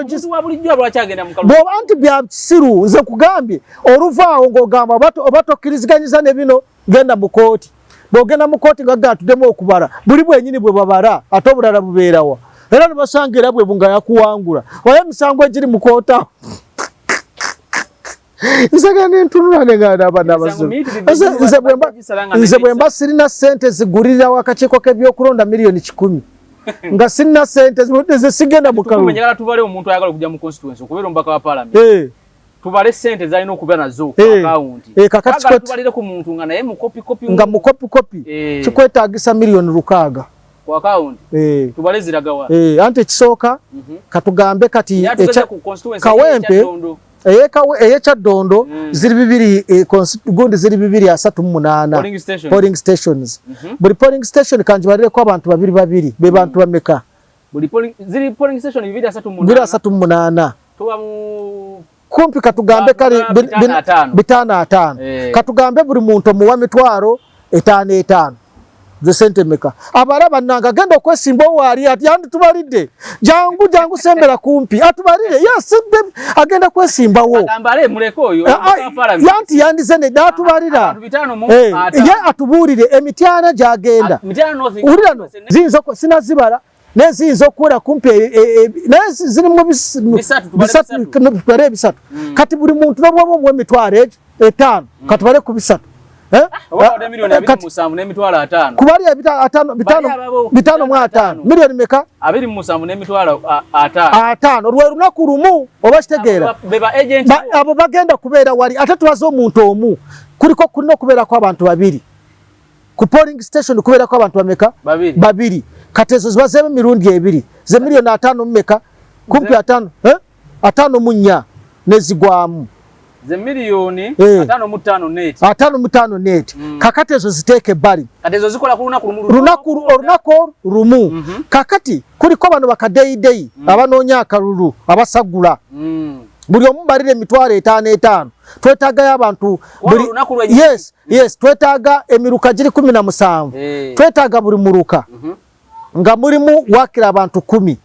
bw'oba nti bya kisiru nze kugambye oluvaawo ng'ogamba oba tokkiriziganyiza ne bino genda mu kooti. Bw'ogenda mu kooti nga gatuddemu okubala buli bwennyini bwe babala ate obulala bubeerawa era ne basanga era bwe nga yakuwangula oyo emisango egiri mu kooti awo. Nze nentunula ne ngamba abaana abazibu. Nze bwe mba sirina ssente zigulirira wakakiiko k'ebyokulonda miliyoni 100 nga sirina ssente nze sigenda mu kalulu. Njagala tubale omuntu ayagala okujja mu constituency okubeera omubaka wa parliament. Tubale ssente zalina okuba nazo ku akawunti. Kakati tubalire ku muntu nga naye mukopi kopi. Nga mukopi kopi. Kikwetaagisa miliyoni 600. Ku akawunti. Tubale ziragawa. Anti ekisooka katugambe kati Kawempe ey'ekyaddondo ziri bibiri gundi ziri 238 polling stations. Buli polling station kanjibalireko abantu babiri babiri be bantu bameka? Buli ziri polling station 238. Tuba mu kumpi katugambe kale 505. Katugambe buli muntu omuwa mitwalo 5 5. Ze sente meka? Abala bannanga genda okwesimba owaali ati yanditubalidde jangu jangu sembera kumpi atubalire yes agenda kwesimbawo yanti yandize ne atubalira ye atubuulire emityana gyagenda wulira no ziyinza sinazibala naye ziyinza okuwera kumpi naye ziri mu bisatu tubale ebisatu. Kati buli muntu n'obwoba omuwa emitwalo egyo 5 katubale ku 300. Kubali 5 5 milioni meka? 27 olwe lunaku lumu oba kitegeera abo bagenda kubeera wali ate tubaze omuntu omu kuliko kulina okubeerako abantu babiri ku polling station kubeerako abantu bameka? Babiri. Kati ezo zibazeemu emirundi ebiri ze miliyoni 5 mumeka? Kumpi 5 54 nezigwamu ze miliyoni 55 net 55 net. Kakati ezo ziteeke ebbali. Kati ezo zikola ku lunaku lumu olunaku lumu. Kakati kuliko bano bakadeyideyi abanoonya akalulu abasagula buli omu balira emitwalo 5 5. Twetaagayo abantu buli yes yes twetaaga emiruka giri 17. Twetaaga buli muruka nga mulimu wakira abantu 10.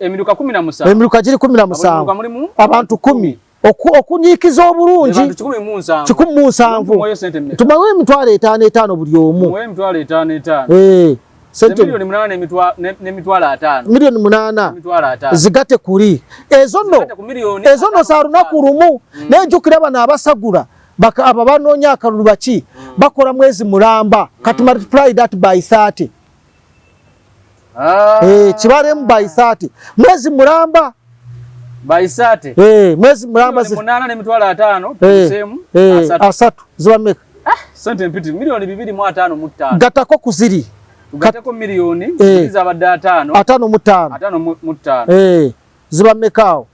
Emiruka 17. Emiruka giri 17. Abantu 10. Okunyiikiza obulungi 107. Tumawe emitwalo 5 5 buli omu. 5 5. Sente Milioni 8 n'emitwalo 5. Milioni 8. Emitwalo 5. Zigate kuri ezo nno. Zigate ku miliyoni Ezo nno za lunaku lumu. Naye njukira bano abasagula abo banoonya akalulu baki bakola mwezi mulamba. Kati multiply that by 30. Ah. Eh, kibalemu by 30, mwezi mulamba. By 30. Eh, mwezi mulamba. Milioni 8 n'emitwalo 5 tuseemu 30. 30 ziba meka? Sente mpiti, miliyoni 255. Gatako ku ziri. Tugateko miliyoni zabadde 50. 55. 55. Eh, ziba meka awo?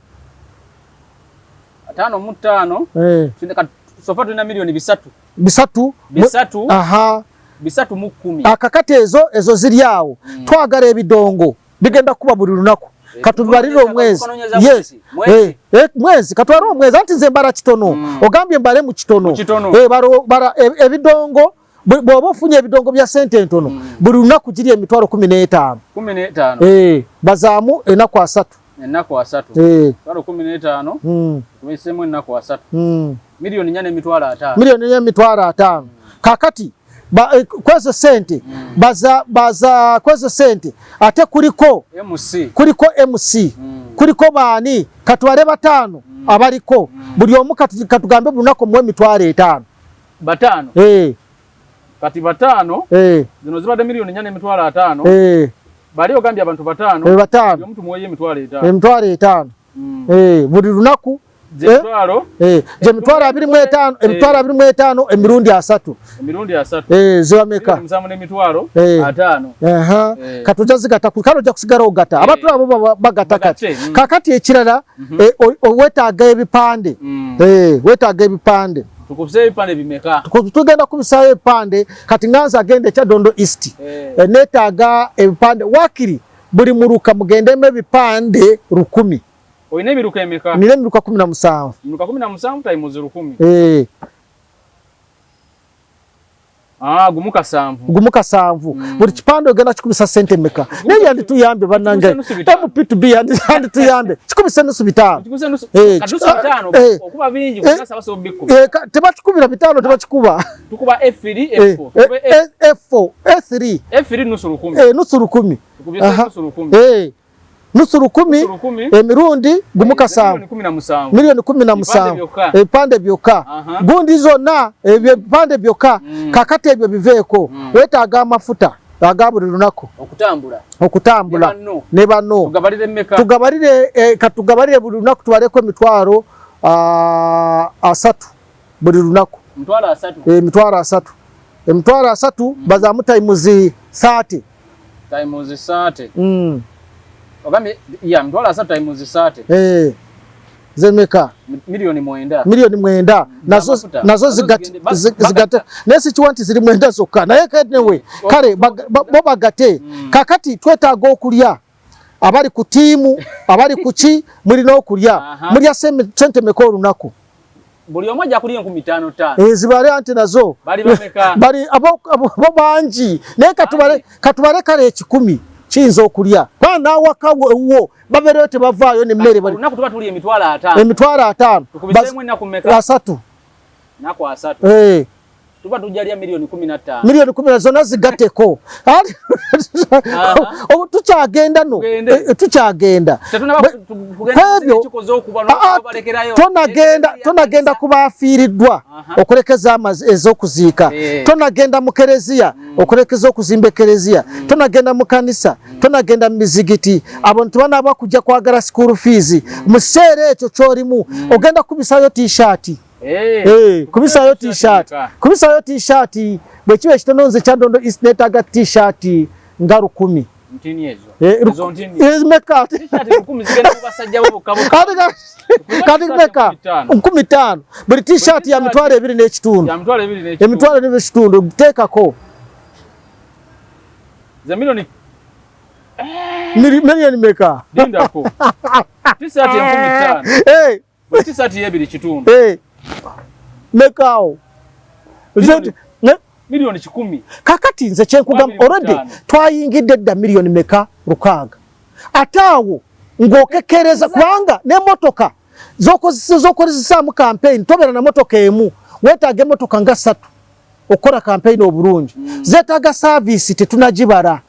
55. So far tulina miliyoni 300. 300. 300. Aha. 310. Akakati ezo ziri awo. Twagala ebidongo bigenda kuba buli lunaku. Katubalire omwezi. Tunoonyeza Yes. mwezi. Mwezi. Eh, mwezi katwale omwezi, anti nze mbala kitono. Ogambye mbale mu kitono. Mu kitono. Eh, bara ebidongo bw'oba ofunye ebidongo bya sente entono, buli lunaku giri emitwalo 15. 15. Eh, bazaamu ennaku 30. Ennaku 30. Mitwalo 15. Tubiseemu ennaku 30. Miliyoni 4 n'emitwalo 5. Miliyoni 4 n'emitwalo 5. Kakati kwezo sente baza kwezo sente ate kuliko MC. Kuliko MC. Kuliko baani? Katwale bataano abaliko. Buli omu katugambe buli lunaku muwe emitwalo 5. Bataano. Eh. Kati bataano. Zino zibadde miliyoni 4 n'emitwalo 5. Bali ogambye abantu bataano. Bataano. Buli omu tumuweeyo emitwalo 5. Emitwalo 5. Eh, buli lunaku. Emitwalo Eh, gye 25,000, 25,000 emirundi 30. Emirundi 30. Eh, ziba meka? Miliyoni 7 n'emitwalo 50. Aha. Kati ojja zigata kale ojja kusigala ogata. Abantu abo bagata kati. Bagate. Kakati ekirala, weetaaga ebipande. Eh, weetaaga ebipande. Tukubise ebipande bimeka? Tugenda kubisaayo ebipande. Kati nganza agenda e Kyadondo East. Eh, neetaaga ebipande wakiri buli muluka mugendemu ebipande 1000. Olina emiruka emeka? Nina emiruka 17. Emiruka 17 times 1000. Eh. Ah, gumu kasanvu. Gumu kasanvu. Buli kipande ogenda kikubisa sente meka? Naye yandituyambye bannange. Kikubisa 550. MP2B yandituyambye. Kikubisa 550. Kikubisa nusu kadusu 5 okuba bingi kubasa baso bikkuba. Eh, tebakikubira 500, tebakikuba. Tukuba F3 F4. Tukube F4, F3. F3 nusu lukumi. Eh, nusu lukumi. Tukubisa nusu lukumi. Eh, nusu lukumi. Nusu lukumi. Emirundi gumu kasanvu. Miliyoni 17. Miliyoni 17. Ebipande byokka. Ebipande byokka. Gundi zonna ebyo ebipande byokka. Kakati ebyo biveeko. Weetaaga amafuta aga buli lunaku. Okutambula. Okutambula. Ne banno. Ne banno. Tugabalire mmeka? Tugabalire, katugabalire buli lunaku tubaleko emitwalo 30 buli lunaku. Emitwalo 30. Emitwalo 30. Emitwalo 30 bazaamu times 30. Times 30. Ogambye ya mitwalo 30 times 30. Eh. Zemeka? Miliyoni 9. Miliyoni 9. Nazo Z'amafuta. nazo Nazo zigate. Naye sikiwa nti ziri 9 zokka. Naye anyway, kale bo bagate. Kakati twetaaga okulya. Abali ku ttiimu, abali ku ki, mulina okulya. Mulya sente meka olunaku? Buli omu ajja kulya 5005. Eh, zibale anti nazo. Bali bameka? Bali abo bangi. Naye katubale kale 100 kiyinza okulya. Kubanga n'awaka ewuwo babeereyo tebavaayo n'emmere bali. Olunaku tuba tulya emitwalo 50. Emitwalo 50. Tukubiseemu ennaku mmeka? 30. Nnaku 30. Eh. Tuba tujja lya miliyoni 15. Miliyoni 10 zonna zigatteko. Obu tukyagenda no. Tugende. Eh, tukyagenda. Tetunaba kugenda Kwebyo, ekikoze okuba n'okubalekerayo. Tonagenda ku bafiiriddwa okulekeza ez'okuziika. Tonagenda mu kereziya okulekeza okuzimba ekereziya. Tonagenda mu kanisa, tonagenda mu mizigiti. Abo tebanaaba kujja kwagala school fees. Mu kiseera ekyo ky'olimu ogenda kubisaayo t-shirt. Kubisaayo t-shirt. Meka? Kubisaayo t-shirt bwe kiba ekitono, nze Kyadondo East neetaaga t-shirt nga 1000. Ntini ezo. Eh, Ezo ntini. Meka? T-shirt 1000 zigenda ku basajja bo bokka bokka. Kati meka? 5,000. 5000. Buli t-shirt ya Buli 25,000. Ya 25,000. 25,000 teekako. Za milioni Miliyoni meka? Lindako. T-shirt 5000. Buli t-shirt y'ebiri kitundu. Eh. Meka awo? Miliyoni 100. Kakati nze kyenkugamba, Wabiri already bitaano. twayingidde dda miliyoni meka? 600. Ate awo ng'okekereza kubanga n'emmotoka z'okozesaamu campaign, tobeera na motoka emu, weetaaga emmotoka nga ssatu okukola campaign obulungi. Zeetaaga service, tetunagibala.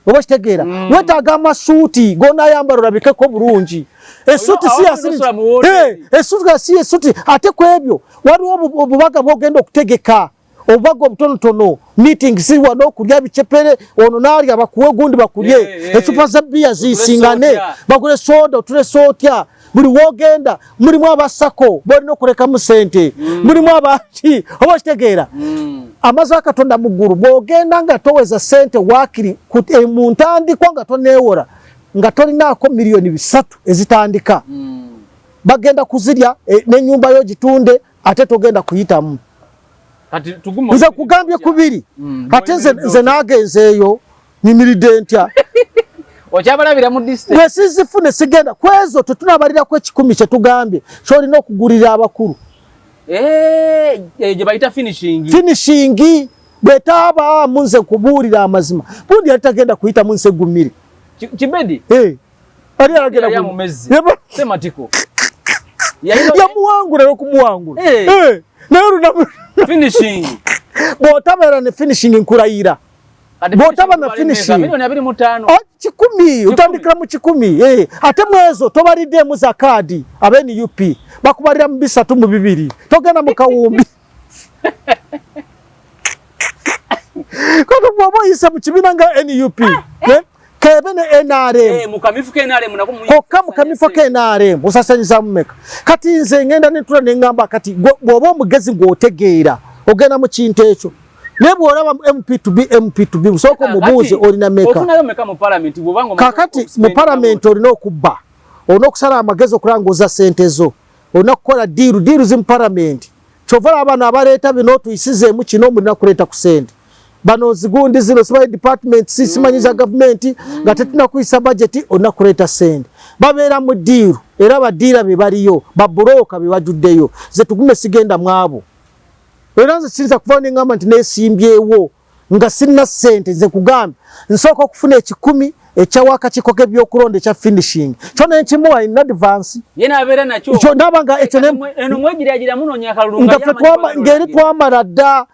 Oba kitegeera? Wetaaga amasuuti gonayambala olabikeko bulungi. Esuuti si esuuti si esuuti. Ate ku ebyo waliwo obubaga bwogenda okutegeka, obubaga obutonotono, meeting si wano okulya bicepere, ono naalya bakuwe gundi bakulye, ecupa za bbiya ziyisingane, bagule soda, otulese otya. Buli wogenda mulimu abasako bolina okulekamu sente, mulimu abaki. Oba okitegeera? Amaze akatonda mu ggulu, bw'ogenda nga toweza sente waakiri mu ntandikwa nga toneewora, nga tolinaako 3 miliyoni ezitandika, bagenda kuzirya n'ennyumba yo gitunde, ate togenda kuyitamu. Nze kugambye kubiri. Ate nze naagenzeeyo nyimiridde ntya? Okyabalabira mu distance. Bwe sizifune sigenda kwezo. Tetunabalirako 100 kyetugambye kyolina okugulira abakulu. Eh, gye bayita finishing. Finishing bwetaabaamu, nze nkubuulira amazima, bundi yali tagenda kuyitamu nsi egumire. Kibedi. Eh, ali agenda Yali amumezzi. Sematiko. Yamuwangula n'okumuwangula. Eh, naye olunaku Finishing. Bw'otabeera ne finishing, nkulayira, bw'otaba na finishing 25 million. Ah, 100, otandikira mu 100. Eh, ate mwezo tobaliddemu za kaadi. Aba NUP bakubalira mu 32, togenda mu kawumbi. Kati bw'oba oyise mu kibiina nga NUP, eh, kebe ne NRM, Mu kamifu ke NRM nako kokka mu kamifo ke NRM osasanyiza mumeka? Kati nze ngenda netula neŋŋamba, kati bw'oba omugezi ng'otegeera, ogenda mu kintu ekyo. Naye bw'olaba MP to be MP to be, busooka omubuuze olina meka. Ofunayo meka mu parliament bw'obanga omaze Kakati mu okuspendinga? Parliament olina okubba, olina okusala amagezi okulaba ng'oza sente zo, olina kukola deal, deal zi mu parliament. Kyova olaba bano abaleeta bino, tuyisizeemu kino, mulina kuleeta ku sente. Bano zigundi zino simanyi departments, simanyi za gavumenti, nga tetuna kuyisa budget, olina kuleeta sente. Babeera mu deal, era ba dealer be baliyo, ba broker be bajuddeyo. Ze tugume sigenda mu abo. Era nze siyinza kuvayo neŋŋamba nti neesimbyewo nga sirina ssente. Nze kugambye, nsooka okufuna 100 ekyawa akakiiko k'ebyokulonda ekya finishing, kyo nenkimuwa in advance. Ye n'abeera nakyo. Kyo ndaba nga ekyo Eno mwegiragira munoonya akalulu. Nga ffe ngeri twamala dda.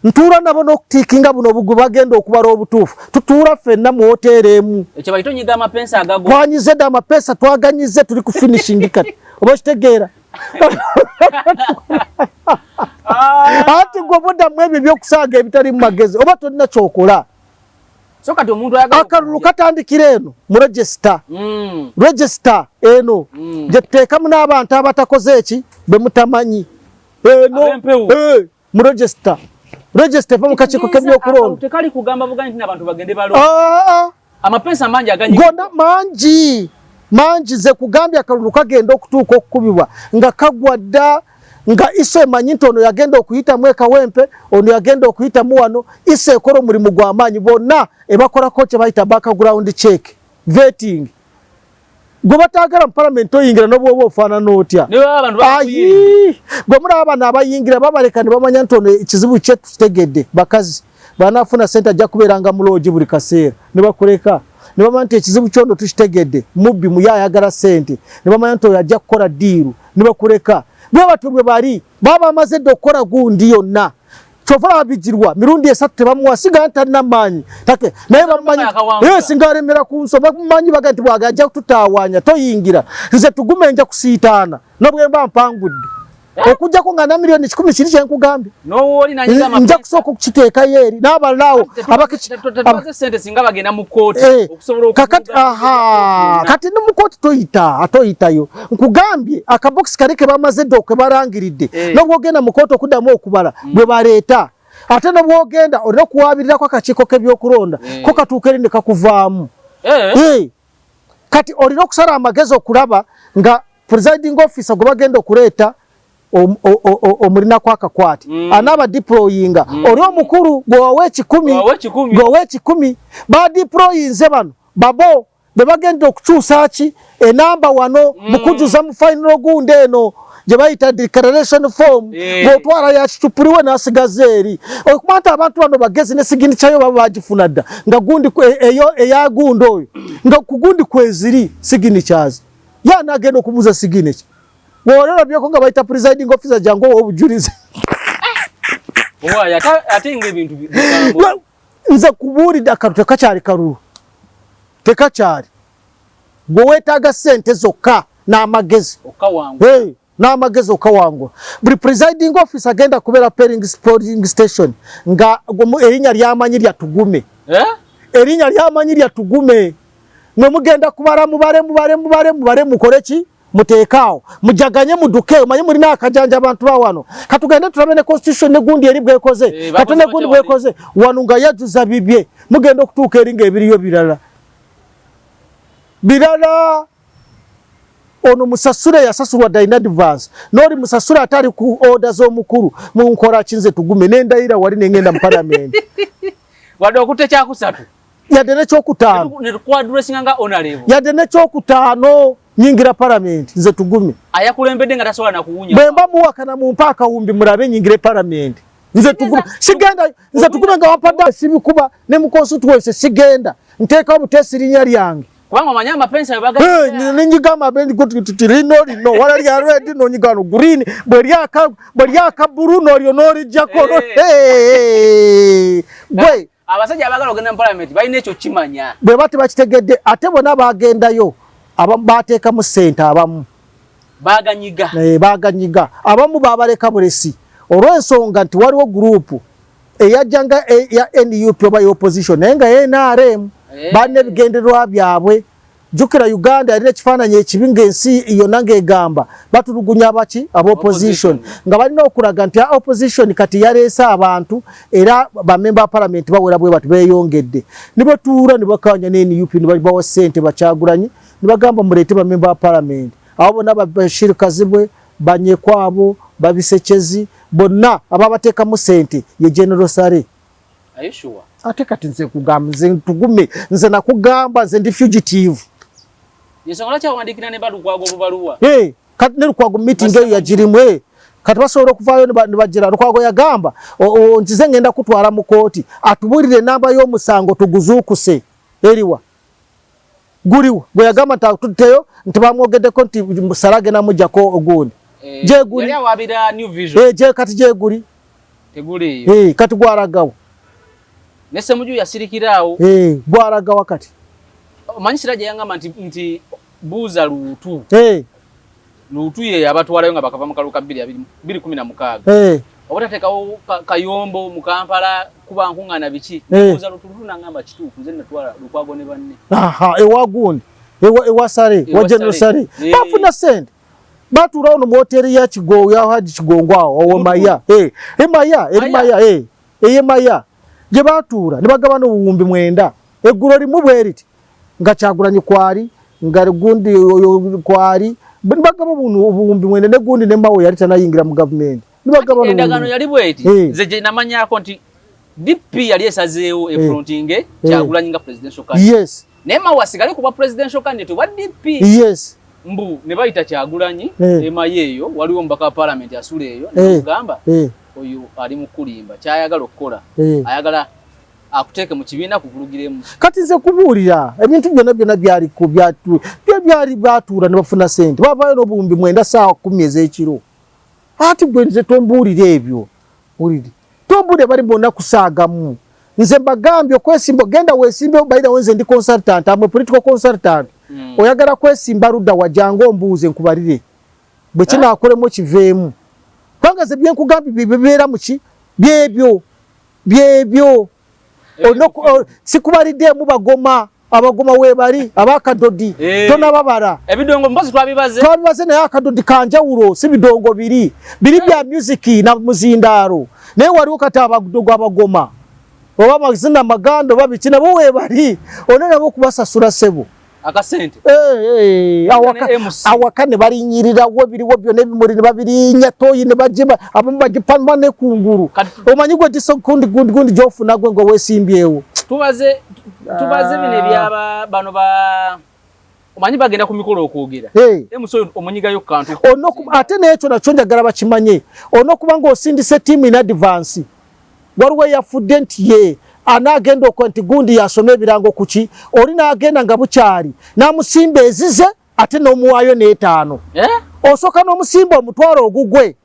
Ntuula nabo n'okutiikinga buno obugwe bagenda okubala obutuufu, tutuula ffenna mu woteeri emu. Ekyo bayita onyiga amapensa agago. Twanyize dda amapeesa, twaganyize, tuli ku finishing kati. Oba okitegeera? Ati gwe buddamu ebyo ebyokusaaga ebitali mu magezi, oba tolina kyokola. So kati omuntu ayagala Akalulu katandikira eno mu register. Register eno gye tuteekamu n'abantu abatakoze eki, bwe mutamanyi eno. Ab'empewo. Eh, mu register, register eva mu kakiiko k'ebyokulonda. Tekali kugamba buganyi nti n'abantu bagende balo. Ah, ah. Amapensa mangi aganyi. Gonna mangi mangi. Ze kugambye, akalulu kagenda okutuuka okukubibwa nga kagwa dda, nga ISO emanyi nti ono yagenda okuyitamu ekawempe, ono yagenda okuyitamu wano. ISO ekola omulimu gw'amaanyi, bonna ebakolako kye bayita background check, vetting. Gwe bataagala mu palamenti oyingira n'obwoba ofaanana otya. Ne baba abantu bakuyiridde. Ayi, gwe mulaba bano abayingira babaleka ne bamanya nti ono ekizibu kye tukitegedde, bakazi banafuna sente, ajja kubeeranga mu loogi buli kaseera, ne bakuleka. Ne bamanya nti ekizibu kyono tukitegedde, mubbi, muye ayagala sente, ne bamanya nti oyo ajja kukola deal, ne bakuleka. Bwe batyo bwe bali, baba bamaze dda okukola gundi yonna. Kyova olaba Bigirwa mirundi 3 tebamuwa, singa nti talina maanyi take, naye bamumanyi. Akawangula. Eh, singa alemera ku nsonga, bamumanyi, baga nti bwaga ajja kututawaanya, toyingira. Nze tugume nja kusiitaana nobwe mba mpangudde, okujjako nga na 100 miliyoni kiri kyenkugambye. N'owooli nanyiga Nja amapensa. kusooka okukiteekayo eri n'abalala awo Tetwaze sente singa bagenda mu kooti Eh, okusobola kakati aha, kati ne mu kooti toyita, atoyitayo. Nkugambye, akabokisi kali ke bamaze dda okwe barangiridde. Nobwogenda mu kooti okuddamu okubala bwe baleeta, ate nobwogenda olina okuwabirirako akakiiko k'ebyokulonda, ko katuuka eri ne kakuvaamu. Kati olina okusala amagezi okulaba nga presiding officer gwe bagenda okuleeta omulinako akakwate, anaaba deployinga oli omukulu gwewawa 100. Wawa 100. Gwewawa 100, badeployinze bano babo be bagenda okukyusa ki enamba wano mu kujuza mu final gundi eno gye bayita declaration form. Bw'otwala ya kicupuliwe n'asigaza eri, okuba nti abantu bano bagezi ne signature yo baba bagifuna dda, nga gundi eyo eya gundi oyo, nga ku gundi kweziri signatures, ye anaagenda okubuuza signature. Bw'olerabyeko nga bayita presiding officer, jangu owa obujulizi. Owaaye, ate ng'ebintu bikambwe. Nze kubuulidde, akalulu tekakyali kalulu. Tekakyali. Gwe weetaaga ssente zokka n'amagezi. Okawangula. N'amagezi okawangula. Buli presiding officer agenda kubeera polling station nga erinnya lyamanyi lya Tugume. Eh? Erinnya lyamanyi lya Tugume. Mwe mugenda kubala mubale mubale mubale mubale mukole ki? Muteekaawo mujaganye muduke, omanyi mulina akajanja abantu ba wano. Katugende tulabe ne constitution ne gundi eri bwekoze, katu ne gundi bwekoze wano nga yajuza bibye, mugenda okutuuka eri ng'ebiriyo birala birala. Ono musasule yasasulwa dda in advance, n'oli musasule ate ali ku order z'omukulu. Munkola ki nze Tugume nendayira wali nengenda mu parliament. Wadde okutte kyakusatu, yadde nekyokutaano, yadde nekyokutaano nyingira parliament nze Tugume. Ayakulembedde nga tasobola nakuwunya. Bwe mba muwakana mumpa akawumbi mulabe nyingire parliament nze Tugume. Sigenda nze Tugume nga wampadde sibikuba ne mu constituency sigenda, nteekawo buteesi linnya lyange. Kubanga omanyi amapensa. Nenyiga amabendi kuti lino lino wala lya red, nonyiga wano green, bwe lyaka blue nolyo nolijjako gwe. Abasajja abagala ogenda mu parliament balina ekyo kimanya. Bwe ba tebakitegedde, ate bonna bagendayo abamu bateekamu ssente, abamu baganyiga. Baganyiga, abamu babaleka bulesi olw'ensonga nti waliwo group eyajjanga ya NUP oba opposition naye nga NRM balina ebigendererwa byabwe. Jjukira Uganda yalina ekifaananyi ekibi ng'ensi yonna ng'egamba batulugunya abaki aba opposition, nga balina okulaga nti opposition kati yaleese abantu era bamemba ba parliament bawera bwe bati beeyongedde. Ne batuula ne bakanya ne NUP ne babawa ssente bakyagulanyi ne bagamba muleete bamemba ba parliament. Abo bonna Bashir Kazibwe, Banyekwabo, Babisekezi, bonna ababateekamu ssente ye General Saleh. Ate kati nze kugamba nze Tugume, nze nakugamba nze ndi fugitive. Ensonga lwaki awandiikira ne Balukwago obubaluwa? Hey, kati ne Lukwago meeting eyo yagirimu. Kati basobola okuvaayo ne bagira. Lukwago yagamba nzize ngenda kutwala mu kooti atubuulire enamba y'omusango tuguzuukuse eriwa guliwa gwe yagamba nti atuddeyo nti bamwogeddeko nti Saleh agenda muggyako ogundi gyeguli. Yali awabira New Vision. Gye kati gyeguli. Teguliiyo. Kati gwaragawa? Ne Ssemuju yasirikiraawo. Gwaragawa kati? Omanyi Siraje yangamba nti buuza Luutu. Luutu ye yabatwalayo nga bakava mu kalulu ka 2016. Oba tateekawo kayombo mu Kampala kuba nkuŋŋaana biki. Buuza Luutu, Luutu nangamba kituufu nze natwala Lukwago ne banne. Aha, ewa gundi ewa Saleh, wa General Saleh. Bafuna sente batuulawo no mu hoteri ya Kigongo ya Haji Kigongo awo owo Maya Emaya eri Maya eye Maya gye batuula ne bagabana 9000 eggulo limu bwe riti nga Kyagulanyi kwali nga gundi oyo kwali bagaba bunu 9000 ne gundi ne Mao yali tanayingira mu gavumenti ne bagaba. Endagaano yali bweti, nze gye namanyako nti DP yali esazeewo efrontinge Kyagulanyi nga presidential candidate. Naye Mao asigale kuba presidential candidate wa DP. Mbu ne bayita Kyagulanyi emayo eyo waliwo omubaka wa parliament asula eyo nemugamba oyo ali mu kulimba kyayagala okukola ayagala akuteeke mu kibiina kuvulugiremu. Kati nze kubuulira ebintu byonna byonna byaliku byali batuula ne bafuna sente bavaayo n'9000 saawa 10 ez'ekiro. Ati gwe nze tombuulira ebyo, wulire tombuulira bali bonna kusaagamu. Nze mbagambye okwesimba genda weesimbe bayirawo nze ndi consultant, amwe political consultant. Oyagala kwesimba ludda wajanga ombuuze nkubalire bwe kinaakolemu kiveemu kubanga nze byenkugambye bibeera muki byebyo byebyo sikubaliddeemu bagoma abagoma weebali abakadodi tonababala. Ebidongo mpozi twabibaze. Twabibaze naye akadodi kanjawulo si bidongo biri biri bya music na muzindaalo naye waliwo kati abadogo abagoma oba amazina maganda oba biki nabo weebali ona nabo okubasasula ssebo. Akasente. Awaka ne balinyirirawo ebiriwo byonna ebimuli ne babirinya toyi ne bagiba abamu bagipama ne kungulu omanyi gwe diso gundi gundi gundi gyofuna gwe nga weesimbyewo. Tubaze bino ebyaba bano ba omanyi bagenda ku mikolo okwogera. MC omunyigayo kantu. Ate n'ekyo nakyo njagala bakimanye olina nga osindise ttiimu in advance waliwo eyafudde nti ye anaagenda okwo nti gundi yasoma ebirango kuki oli n'agenda nga bukyali n'amusimba ezize ate n'omuwaayo n'etaano. Osooka n'omusimba omutwalo ogugwe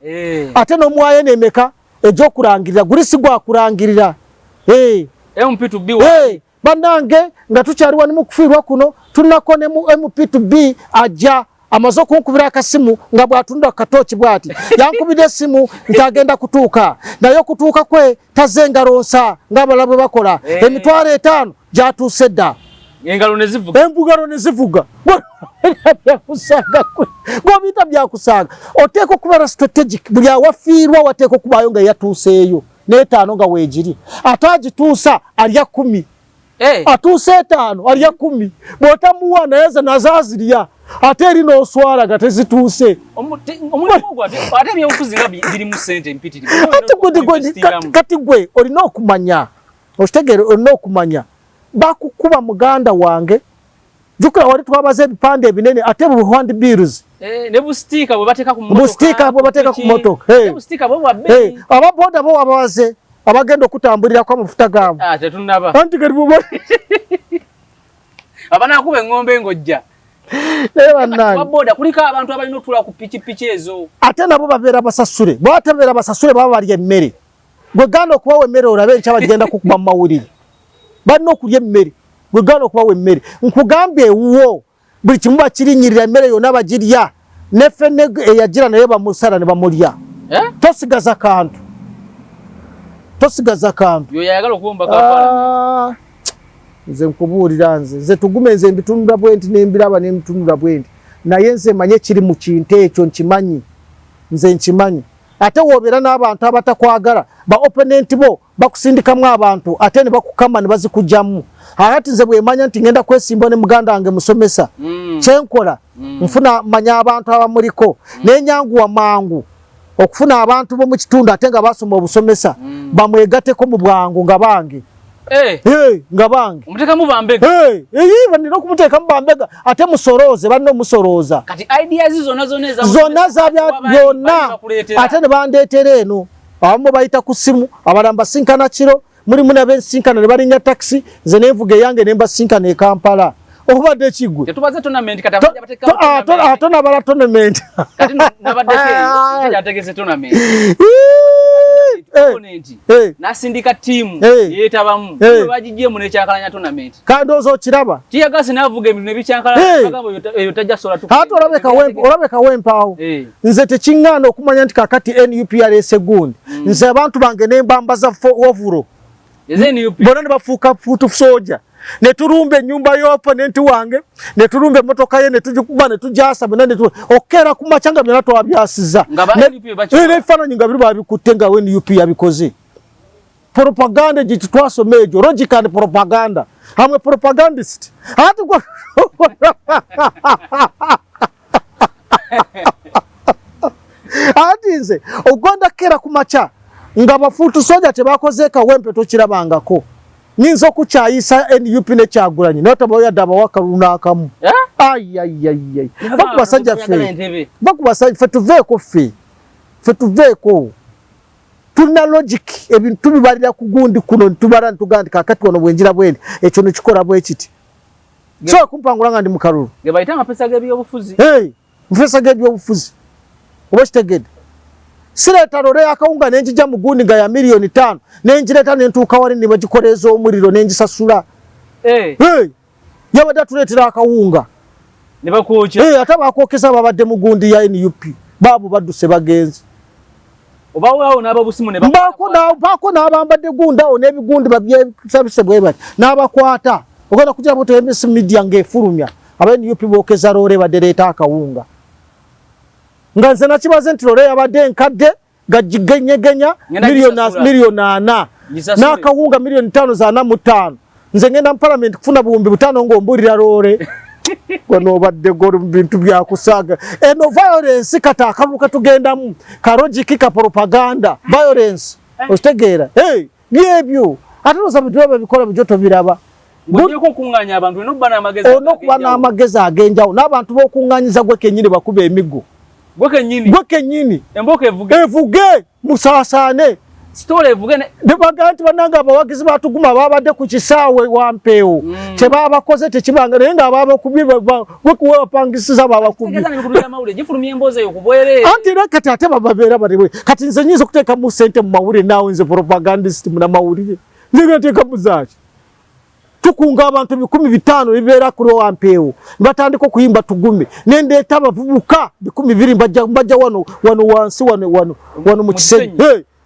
ate n'omuwaayo n'emeka egy'okulangirira guli si gwakulangirira. MP to be. Bannange nga tukyali wano mu kufiirwa kuno, tulinako ne mu MP2B ajja amaze okunkubira akasimu nga bw'atunula ku katooki bw'ati. Yankubidde essimu nti agenda kutuuka, naye okutuuka kwe tazze engalo nsa ng'abalala bwe bakola. 50,000 gy'atuuse dda. Engalo ne zivuga. Engalo ne zivuga. Byakusaaga kwe. Gw'obiyita byakusaaga. Oteekwa okubeera strategic. Buli awafiirwa wateekwa okubaayo nga yatuuseeyo. N'etaano nga weegiri. Ate agituusa alya 10. Atuuse 5 alya 10. Bw'otamuwa naye ze nazo azirya. Ate eri n'oswala nga tezituuse. Omulimu ogwo ate ebyobufuzi nga birimu ssente mpitirivu. Kati gwe olina okumanya. Okitegeera olina okumanya. Bakukuba muganda wange. Jjukira wali twabaze ebipande ebinene ate bu hand bills. Ne busitiika bwe bateeka ku mmotoka. Busitiika bwe bateeka ku mmotoka. Ne busitiika bwe bwa bbeeyi. Aba boda bo ababaze abagenda okutambulirako amafuta gaabwe. Tetunnaba. Anti kati bwe Abanaakuba eng'ombe ng'ojja. Naye bannange. Aba boda kuliko abantu abalina okutuula ku pikipiki ezo. Ate nabo babeera basasule. Bwe batabeera basasule baba balya emmere. Gwe gaana okubawa emmere olabe enkya bagenda kukuba mu mawulire. Balina okulya emmere. Gwe gaana okubawa emmere. Nkugambye ewuwo buli kimu bakirinnyirira, emmere yonna bagirya. Ne ffene eyagira naye bamusala ne bamulya. Tosigaza kantu. Tosigaza kantu. Yo yayagala okubomba Kampala. Nze nkubuulira nze tugume, nze mbitunula bwe nti n'embiraba n'embitunula bwe nti. Naye nze manye ekiri mu kintu ekyo nkimanyi. Nze nkimanyi. Ate w'obeera n'abantu abatakwagala, ba opponent bo bakusindikamu abantu ate ne bakukama ne bazikugyamu. Ate nze bwe manya nti ngenda kwesimba ne muganda wange musomesa, kyenkola nfuna manya abantu abamuliko, nenyanguwa mangu okufuna abantu bo mu kitundu ate nga basoma obusomesa, bamwegateko mu bwangu nga bange. Nga bange. Omuteekamu bambega. Balina okumuteekamu bambega ate musolooze, balina omusolooza. Kati ideas zonna zonna eza zonna zabya byonna ate ne bandeetera eno. Abamu bayita ku ssimu, abalala mbasinkana kiro, mulimu n'abensinkana ne balinnya takisi, nze ne nvuga eyange ne mbasinkana e Kampala. Obadde kigwe. Tetubaze tournament kati abajja bateeka tournament. Tonabala tournament. Kati nabaddeko eyo, yategese tournament. Opponent n'asindika ttiimu yeetabamu. Bagiggyemu n'ekyankalanya tournament. Kandi ozo okiraba. Tiyagasi n'avuga ebintu ne bikyankalanya, bagamba eyo tajja sola tuka. Ate olabeka wempaawo. Nze tekiŋŋaana okumanya nti kaakati NUP yaleese gundi. Nze abantu bange ne mbambaza ovuro. Bonna ne bafuuka foot soldier. Ne tulumba ennyumba y'opponent wange, ne tulumba emmotoka ye, ne tugikuba, ne tugyasa, byonna ne okukeera ku makya nga byonna twabyasizza. N'ebifaananyi nga biri babikutte nga NUP yabikoze. Propaganda gye twasoma egyo, logic and propaganda. I'm a propagandist. Ate gwe ati nze ogenda kukeera ku makya nga ba foot soldier tebakoze Kawempe tokirabangako. Nyinza okukyayisa NUP ne Kyagulanyi naye tabayadde abawa akalulu n'akamu. Ai. Va ku basajja ffe. Va ku basajja ffe tuveeko ffe. Ffe tuveeko. Tulina logic, ebintu tubibalira ku gundi kuno ntubala ntugamba nti kaakati wano bwenjira bwendi ekyo ne kikola bwe kiti. So kumpangula nga ndi mu kalulu. Ge bayita amapesa g'ebyobufuzi. Mapesa g'ebyobufuzi. Oba kitegedde. Sireeta lole y'akawunga ne njija mu gundi nga ya 5,000,000 ne ngireeta ne ntuuka wali ne bagikoleeza omuliro ne ngisasula. Yabadde atuleetera akawunga. Ne bakwokya. Ate abakwokeza babadde mu gundi ya NUP. Baabo badduse bagenze. Obawaawo n'ababusimu ne baako n'abambadde gundi awo n'ebigundi babyesabise bwe bati n'abakwata. Ogenda kugira bw'otyo MS Media ng'efulumya. Aba NUP bookeza loole badde leeta akawunga. Nga nze nakibaze nti loole yabadde enkadde gagigenyegenya 4,000,000 n'akawunga 5,000,000 za 45. Nze ngenda mu parliament kufuna 5,000 ng'ombuulira loole. Wano obadde goli mu bintu bya kusaaga. Eno violence kati akalulu katugendamu ka logic ka propaganda violence. Okitegeera? Byebyo. Ate ndowooza bintu baba bikola bijjo tobiraba. Ng'ogyeko okuŋŋaanya abantu, olina okuba n'amagezi Olina okuba n'amagezi ag'enjawulo. N'abantu b'okuŋŋaanyiza gwe kennyini bakuba emiggo. Gwe kennyini? Gwe kennyini. Embooko evuge. Evuge, musaasaane. Sitoola evuge ne Ne bagamba nti bannange abawagizi batuguma babadde ku kisaawe Wampeewo. Kye baabakoze tekibanga, naye nga abaabakubye gwe kuwa bapangisiza baabakubye. Kitegeeza n'emikutu gy'amawulire gifulumya emboozi eyo ku bwereere. Anti era kati ate bababeera bali bwe. Kati nze nnyinza okuteekamu ssente mu mawulire naawe nze propagandist munnamawulire. Nze nteekamu zaaki? Tukunga abantu 500,000 bibeera kuli wampeewo, batandika okuyimba tugume, nendeeta abavubuka 200,000, mbajja wano wano wansi wano wano wano mu Kisenyi,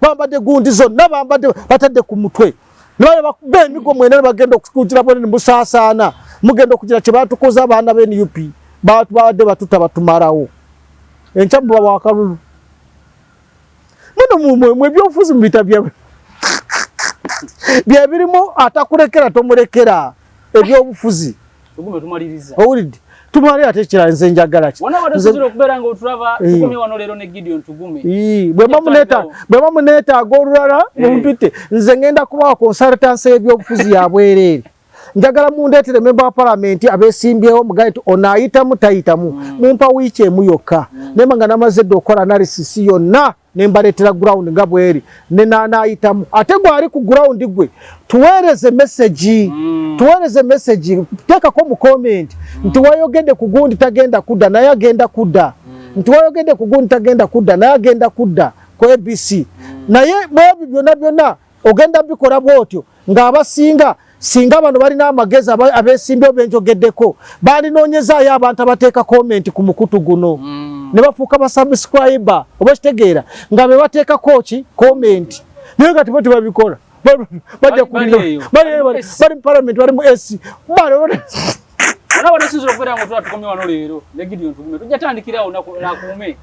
bambadde gundi zonna, bambadde batadde ku mutwe, nibale bakuba emigo mwena, bagenda okukugira bwene musaasaana, mugenda okugira kye batukoze. Abaana ba NUP babadde batuta batumalawo. Enkya muba wakalulu muno mwe ebyobufuzi mubita byebirimu, atakulekera tomulekera ebyobufuzi. Owulidde? Tumale ate ekirala, nze njagala ki? Bwe bamuneetaaga olulala mumpite, nze ngenda kubawa consultancy y'ebyobufuzi yabwereere. Njagala mundeetere member wa parliament abeesimbyewo, mugaye nti ono ayitamu, tayitamu. Mumpa wiiki emu yokka, nemba nga namaze dde okukola analysis yonna, nembaleetera ground nga bweri nenaanaayitamu. Ate gwali ku ground, gwe tuweereze message, tuweereze message, teekako mu comment nti wayogedde ku gundi tagenda kudda naye agenda kudda, nti wayogedde ku gundi tagenda kudda naye agenda kudda ku ABC. Naye mwebyo byonna byonna ogenda bikola bwotyo ng'abasinga singa bano balina amagezi, abeesimbyewo benjogeddeko, bandinoonyezaayo abantu abateeka comment ku mukutu guno ne bafuuka ba subscriber, oba kitegeera nga be bateekako ki comment. Naye nga tibo tebabikola, bajja bali mu parliament, bali mu AC. Olaba nesinzira okubeera nga otula tukomye wano leero ne Gideon Tugume. Tujja tandikirawo nakuume.